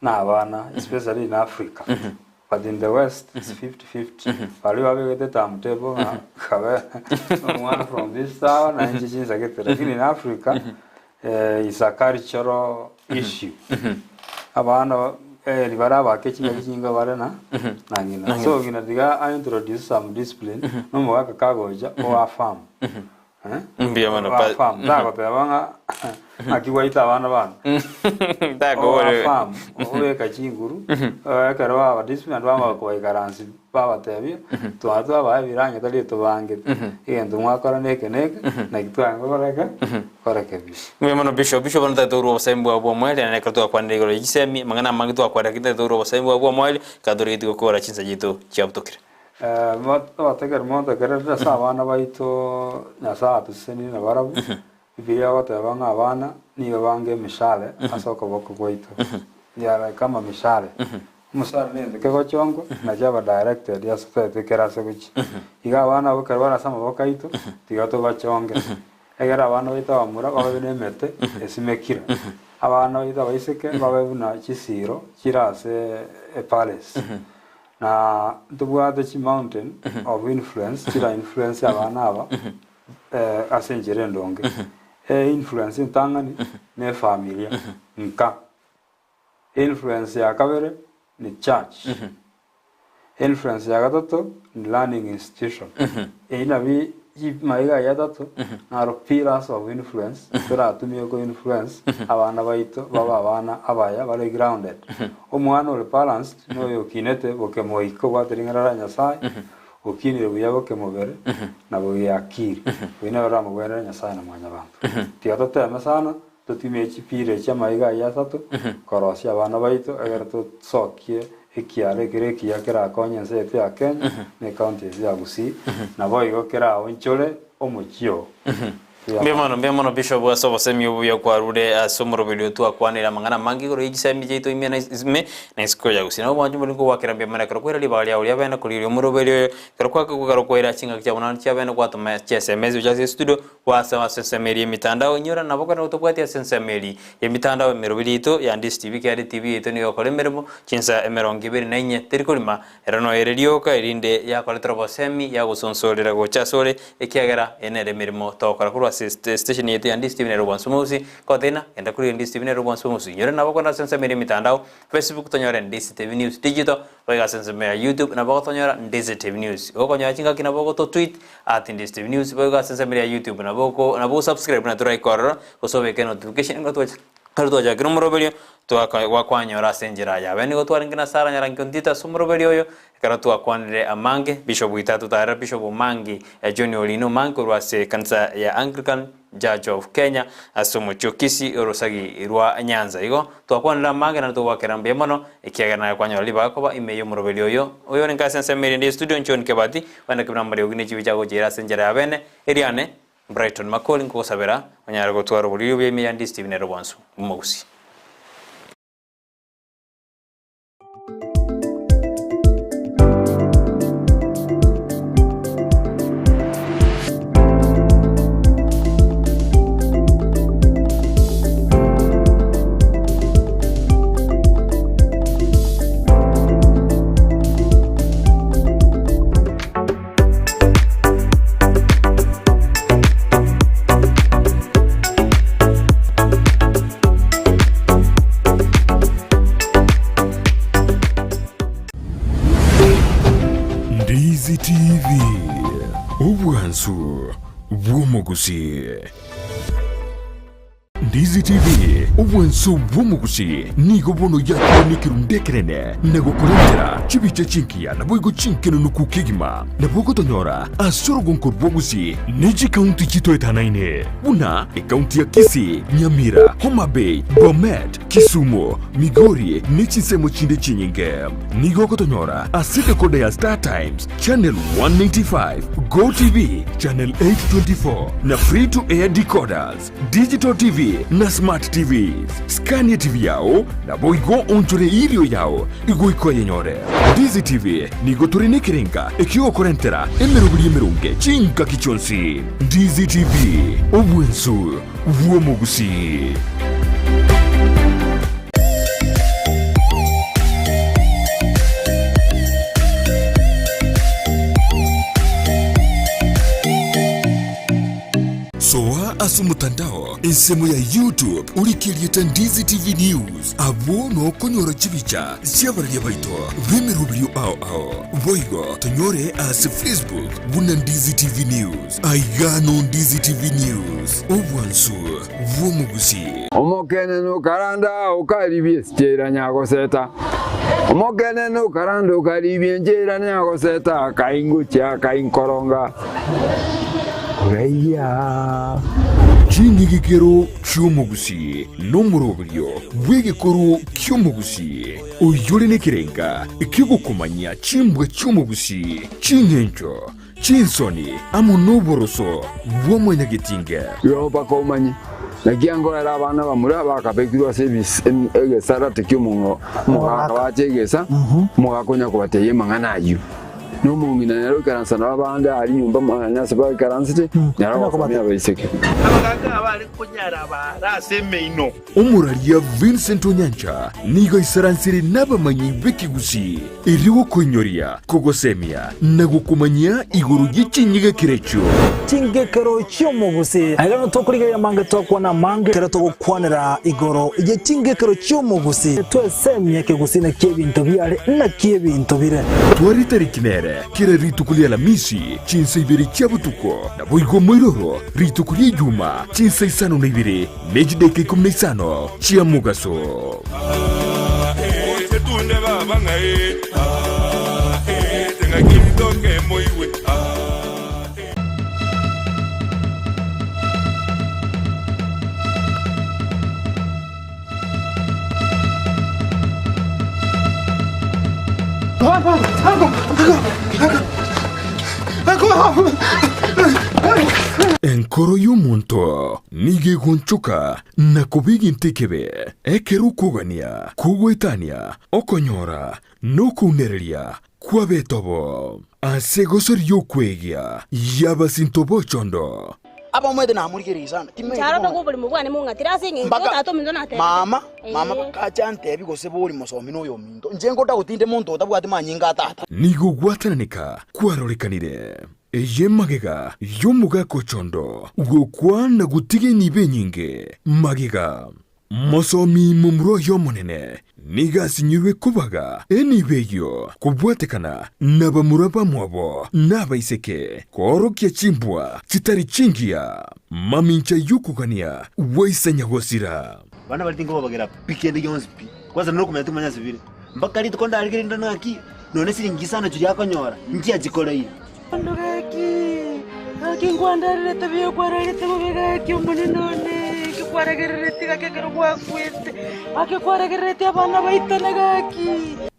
nabana especially in Africa but in the west it's 50 50 baria babegete timetable ng'a kabe omwana from this hour na inche chinsagete lakini in Africa Is a cultural issue. Abana eri bare abake chingaki chinga bare na na ng'ina. So ng'ina tiga a introduce some discipline na omogaka kagocha o affirm. Eh? Mbuya mono, O pa- affirm. Tagoteba ng'a naki gwaita abana bane. O Takobore. affirm. Obeka chinguru. Ekero baba discipline bamanya kobaikaransi babatebia twaba twabaa ebiranya tari etobangete. Egento mwakora neke neke naki twaye gokora ki? Korekebia. Mbuya mono Bishop, Bishop bono tari torwa obosemi bwao bwa omoerio naende ekero twakwanire igoro ye chisemi, amang'ana amange twakwanire lakini tari torwa obosemi bwao bwa omoerio, ekero torigetie gokora chinsa chiaito chiabutokire. Abategereri montegerere ase abana baito Nyasae atosesenirie nabarabwo, Bibilia egoteba ng'a abana nigo banga emishare ase okoboko gwaito. They are like amamishare. Omosaara nento kegochongwa na kiaba directed ase toete kere ase gochia. Iga abana abwo ekero bare ase amaboko aito, tiga tobachonge. Egere abana baito abamura babe buna emete esimekire, abana baito abaiseke babe buna chisiiro chire ase epalace. Na ntobwate chimountain of influence chira influence abana aba ase enchera endonge. Einfluence entang'ani ne efamilia, nka. Influence ya kabere ni church. Influence ya gatato ni learning institution. Eyio nabio maiga ayio atato naro pillars of influence toratumie ko influence abana baito babe abana abaya bare grounded. Omwana ore balanced noyo okinete bokemoika obwate ring'ana ria Nyasaye, okinire buya bokemobere na bogiakiri. Oyio nere oramogwenere Nyasaye na mwanyabanto. Tiga toteme sana Totimie chipiira echi amaiga ayio asato, korosia abana baito, egere tosokie ekiaro ekere ekiya kerakonye ense yaito ya Kenya, na ecounty yaito ya Gusii, naboigo keraonchore omochie oo. Mbuya mono, mbuya mono Bishop ase obosemi obuya kwarure ase omoroberi oyo twakwanire amang'ana amange igoro ye chisemi chiaito ime na ime na isiko ya Gusii. Nabo mwanche more nkogwakera mbuya mono ekero kwaira ribaga riao ria bene korigereria omoroberi oyo, ekero kwakegwa kwaira chingaki chia bono chia bene gwatoma chiSMS gocha ase estudio Gwasaba ase ensemo eria y'emitandao, inyora nabo kare gotobwatia ase ensemo eria y'emitandao emeroberi yaito ya Ndisi TV kiagera etibi yaito nigo egokora emeremo chinsa emerongo ebere na inye teri korima, ero noyo ere rioka erinde yakoretera obosemi yagosonsorera gocha asore ekiagera eye nere emeremo togokora korwa ase. ase station yaito ya Ndisi TV Nairobi Once Mogusi, Gotena, genda korigia Ndisi TV Nairobi Once Mogusi, inyore nabo okogenda ase ensemo ere emitandao, Facebook tonyore Ndisi TV News Digital, goika ase ensemo ya YouTube nabo ogotonyora Ndisi TV News. Gokonyora chingaki nabo ogoto tweet at Ndisi TV News, boigo ase ensemo ere ya YouTube nabo oko nabo osubscribe buna toraike ororo, gose obeke notification ekero twacha ekero twachakire omoroberio twaka gwakwanyora ase enchera yabe. Nigo twarenge na Sarah Nyarangi Ontito ase omoroberio oyo, Ekero twakwanire amange, Bishop oito atotarera Bishop Omangi John Orino Omangi korwa ase ekanisa ya Anglican Church of Kenya ase omochie o Kisii orosagi rwa Nyanza. Igo twakwanire amange naende togwakera mbuya mono ekiagera naye kwanyora ribaga koba ime y'omoroberi oyo. Oyorenge ase ensemo erinde ye studio John Kebati ogende kebuna amariogi ne chibi chiagochiera ase enchera ya bene eriane Brighton Makori nkogosabera onyare gotwara oboriri obuya ime ya Ndisi TV nere obwansu bw'omogusii. Ndizi TV, obwansu bw'omogusii. Ndizi TV, obwansu bw'omogusii nigo bono yakire nekerundu ekenene na gokorentera chibicha chingiya naboigo chinkenenuku kegima. Nabo ogotonyora ase orogonko rwa Gusii ne chikaunti chitoetanaine buna ekaunti ya Kisii, Nyamira, Homa Bay, Bomet, Kisumu, Migori ne chinsemo chinde chinyinge. Nigo ogotonyora ase decoder ya Star Times, Channel 195, Go TV, Channel 824 na Free to Air decoders, Digital TV na Smart TVs. Scan TV yao naboigo onchore erio yao igoika oyenyore. Ndizi TV nigo tore nekerenga ekiogokorentera emeroberi emeronge chingaki chionsi. Ndizi TV, obwensu bw'omogusii. Soa ase omotandao ensemo ya YouTube orike erieta Ndizi TV News abwo nokonyora chibicha chi'abararia baito b'emeroberio ao ao. Boigo tonyore ase Facebook buna Ndizi TV News. Aiga no Ndizi TV News, obwansu bw'omogusii. Omokenene okaranda okaribia esichera nyagoseta, Omokenene okaranda okaribia enchera nyagoseta, Akaingochia akainkoronga koraia. Ching'igikero chi'omogusii nomoroberio bw'egekoro ki'omogusii, oyore nekerenga ki'ogokomanyia chimbwa chi'omogusii, ching'encho, chinsoni, amo noboroso bwa mwanyagetinge. Igo mpaka omanye, naki angoera abana bamura bakabekirwe ase egesarate ki'omogaka bache egesa, omogaka onya kobatebia amang'ana ayio. Na omong'ina nere oikaransa nabo abande aria nyomba mwane ase baikaransete, nere ogosomia abaiseke. Abagaaka abare konyara baare ase emeino. Omoraria Vincent Onyancha nigo aisaransire nabamanyi b'ekegusii erio gokoinyoria, kogosemia na gokomanyia igoro ye chinyigekero echio. Chingekero chi'omogusii. Aiga nigo tokorigereria amange twakwana amange ekero togokwanera igoro ye chingekero chi'omogusii. Twesemie ekegusii naki ebinto biare naki ebinto bire. Tware tariki nere kera rituko ri'Alamisi chinsa ibere chia botuko, naboigo moiroro rituko ri'Ejuma chinsa isano na ibere ne chidaeka ikomi na isano chia mogaso. Enkoro y'omonto nigo egonchoka na koba egento ekebe, ekero okogania, kogoetania, okonyora, na okounereria kwaba etobo. Ase egosori y'okwegia y'abasinto b'ochondo. Abamwete namorigereria sana, timanyeti Inche aro bono. togwa oborimo bwane mong'atire ase eng'encho Mpaka tata ominto natebete. mama, mama Ee. bakacha antebi gose bori mosomi noyo ominto. Inche ngoda gotinde monto otabwati manyinga a tata. Nigo gwatananeka kwarorekanire. Eye magega y'omogaka ochondo gokwa na gotiga enibo enyinge magega. Mosomi momura oye omonene nigo asinyirwe kobaga enibo eyio kobwatekana nabamura bamwabo na abaiseke koorokia chimbwa chitari chingiya, mamincha y'okogania gwaisa nyagosira. Abana baria tinkobabagera pi kende gionsi pi, kwanza nokomanya timanya ase bire. Mpaka rituko ndarigererie ndore ng'aki nonye siringi isano chiria akonyora, nchiachikoreire. Bono gaki, gaki nkwandererete buya okwarerete bobe gaki omonene one, inki kwaragereretie gaki ekero gwakwete, gaki kwaragereretie abana baitane gaki.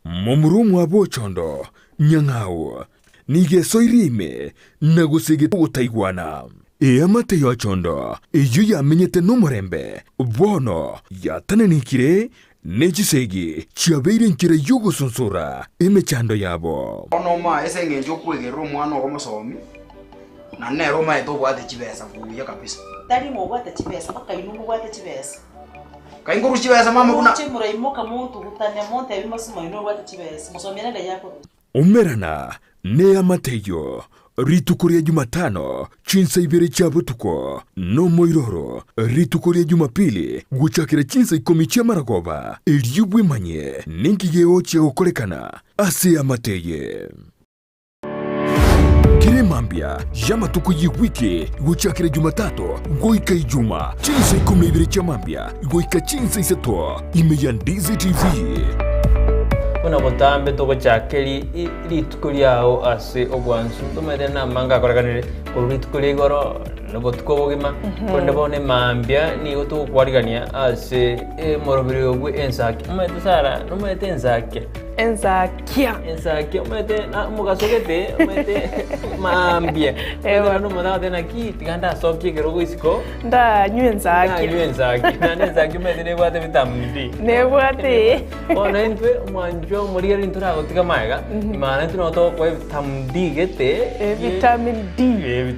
Momura omwabo ochondo nyang'au nigo esoirie ime na gosegeta ogotaigwana. Eamate y'ochondo eyio yamenyete nomorembe bono yatananekire Ne chisegi chiabeire enchera y'ogosunsura emechando yabo. Bono omae ase engencho okwegerera omwana ogo omosomi, na nere omaete obwate chibesa buya kabisa. Tari ng'a obwate chibesa, mpaka inwe mobwate chibesa. Kai nkorusia chibesa mama buna. Moche moraimoka montugutane, montebie mosimo inwe obwate chibesa, mosomi ere ng'ai akorusia. Umerana neamate eyio rituko ria Jumatano chinsa ibere chia botuko, nomoiroro rituko ria Jumapili gochakera chinsa ikomi chi'amaragoba, erio bwemanye ninki gegochia gokorekana ase eamate eye. Kera emambia y'amatuko y'ewiki gochakera Jumatatu goika Ijuma chinsa ikomi na ibere chia mambia goika chinsa isato ime ya Ndizi TV. Buna botambe togochaka rituko riao ase obwansu, tomanyete namange akorekanire korwa rituko ria igoro na obotuko obogima, korende bono emambia nigo togokwarigania ase emoroberi obwe ensaki. Omanyete Sarah, nomanyete ensakia? Ensakia. Ensakia omanyete na omogaso gete omanyete mambia. Ewa. Omanyete omonto agoteba naki tiga ndasokie ekerogo isiko. Ndanywe ensakia. Ndanywe ensakia. Naende ensakia omanyete nebwate vitamin D. Nebwate. Bono intwe omwanchwa omorigereria intwe toragotiga magega, maana intwe nabo togokoa evitamin D gete. Vitamin D. Eh.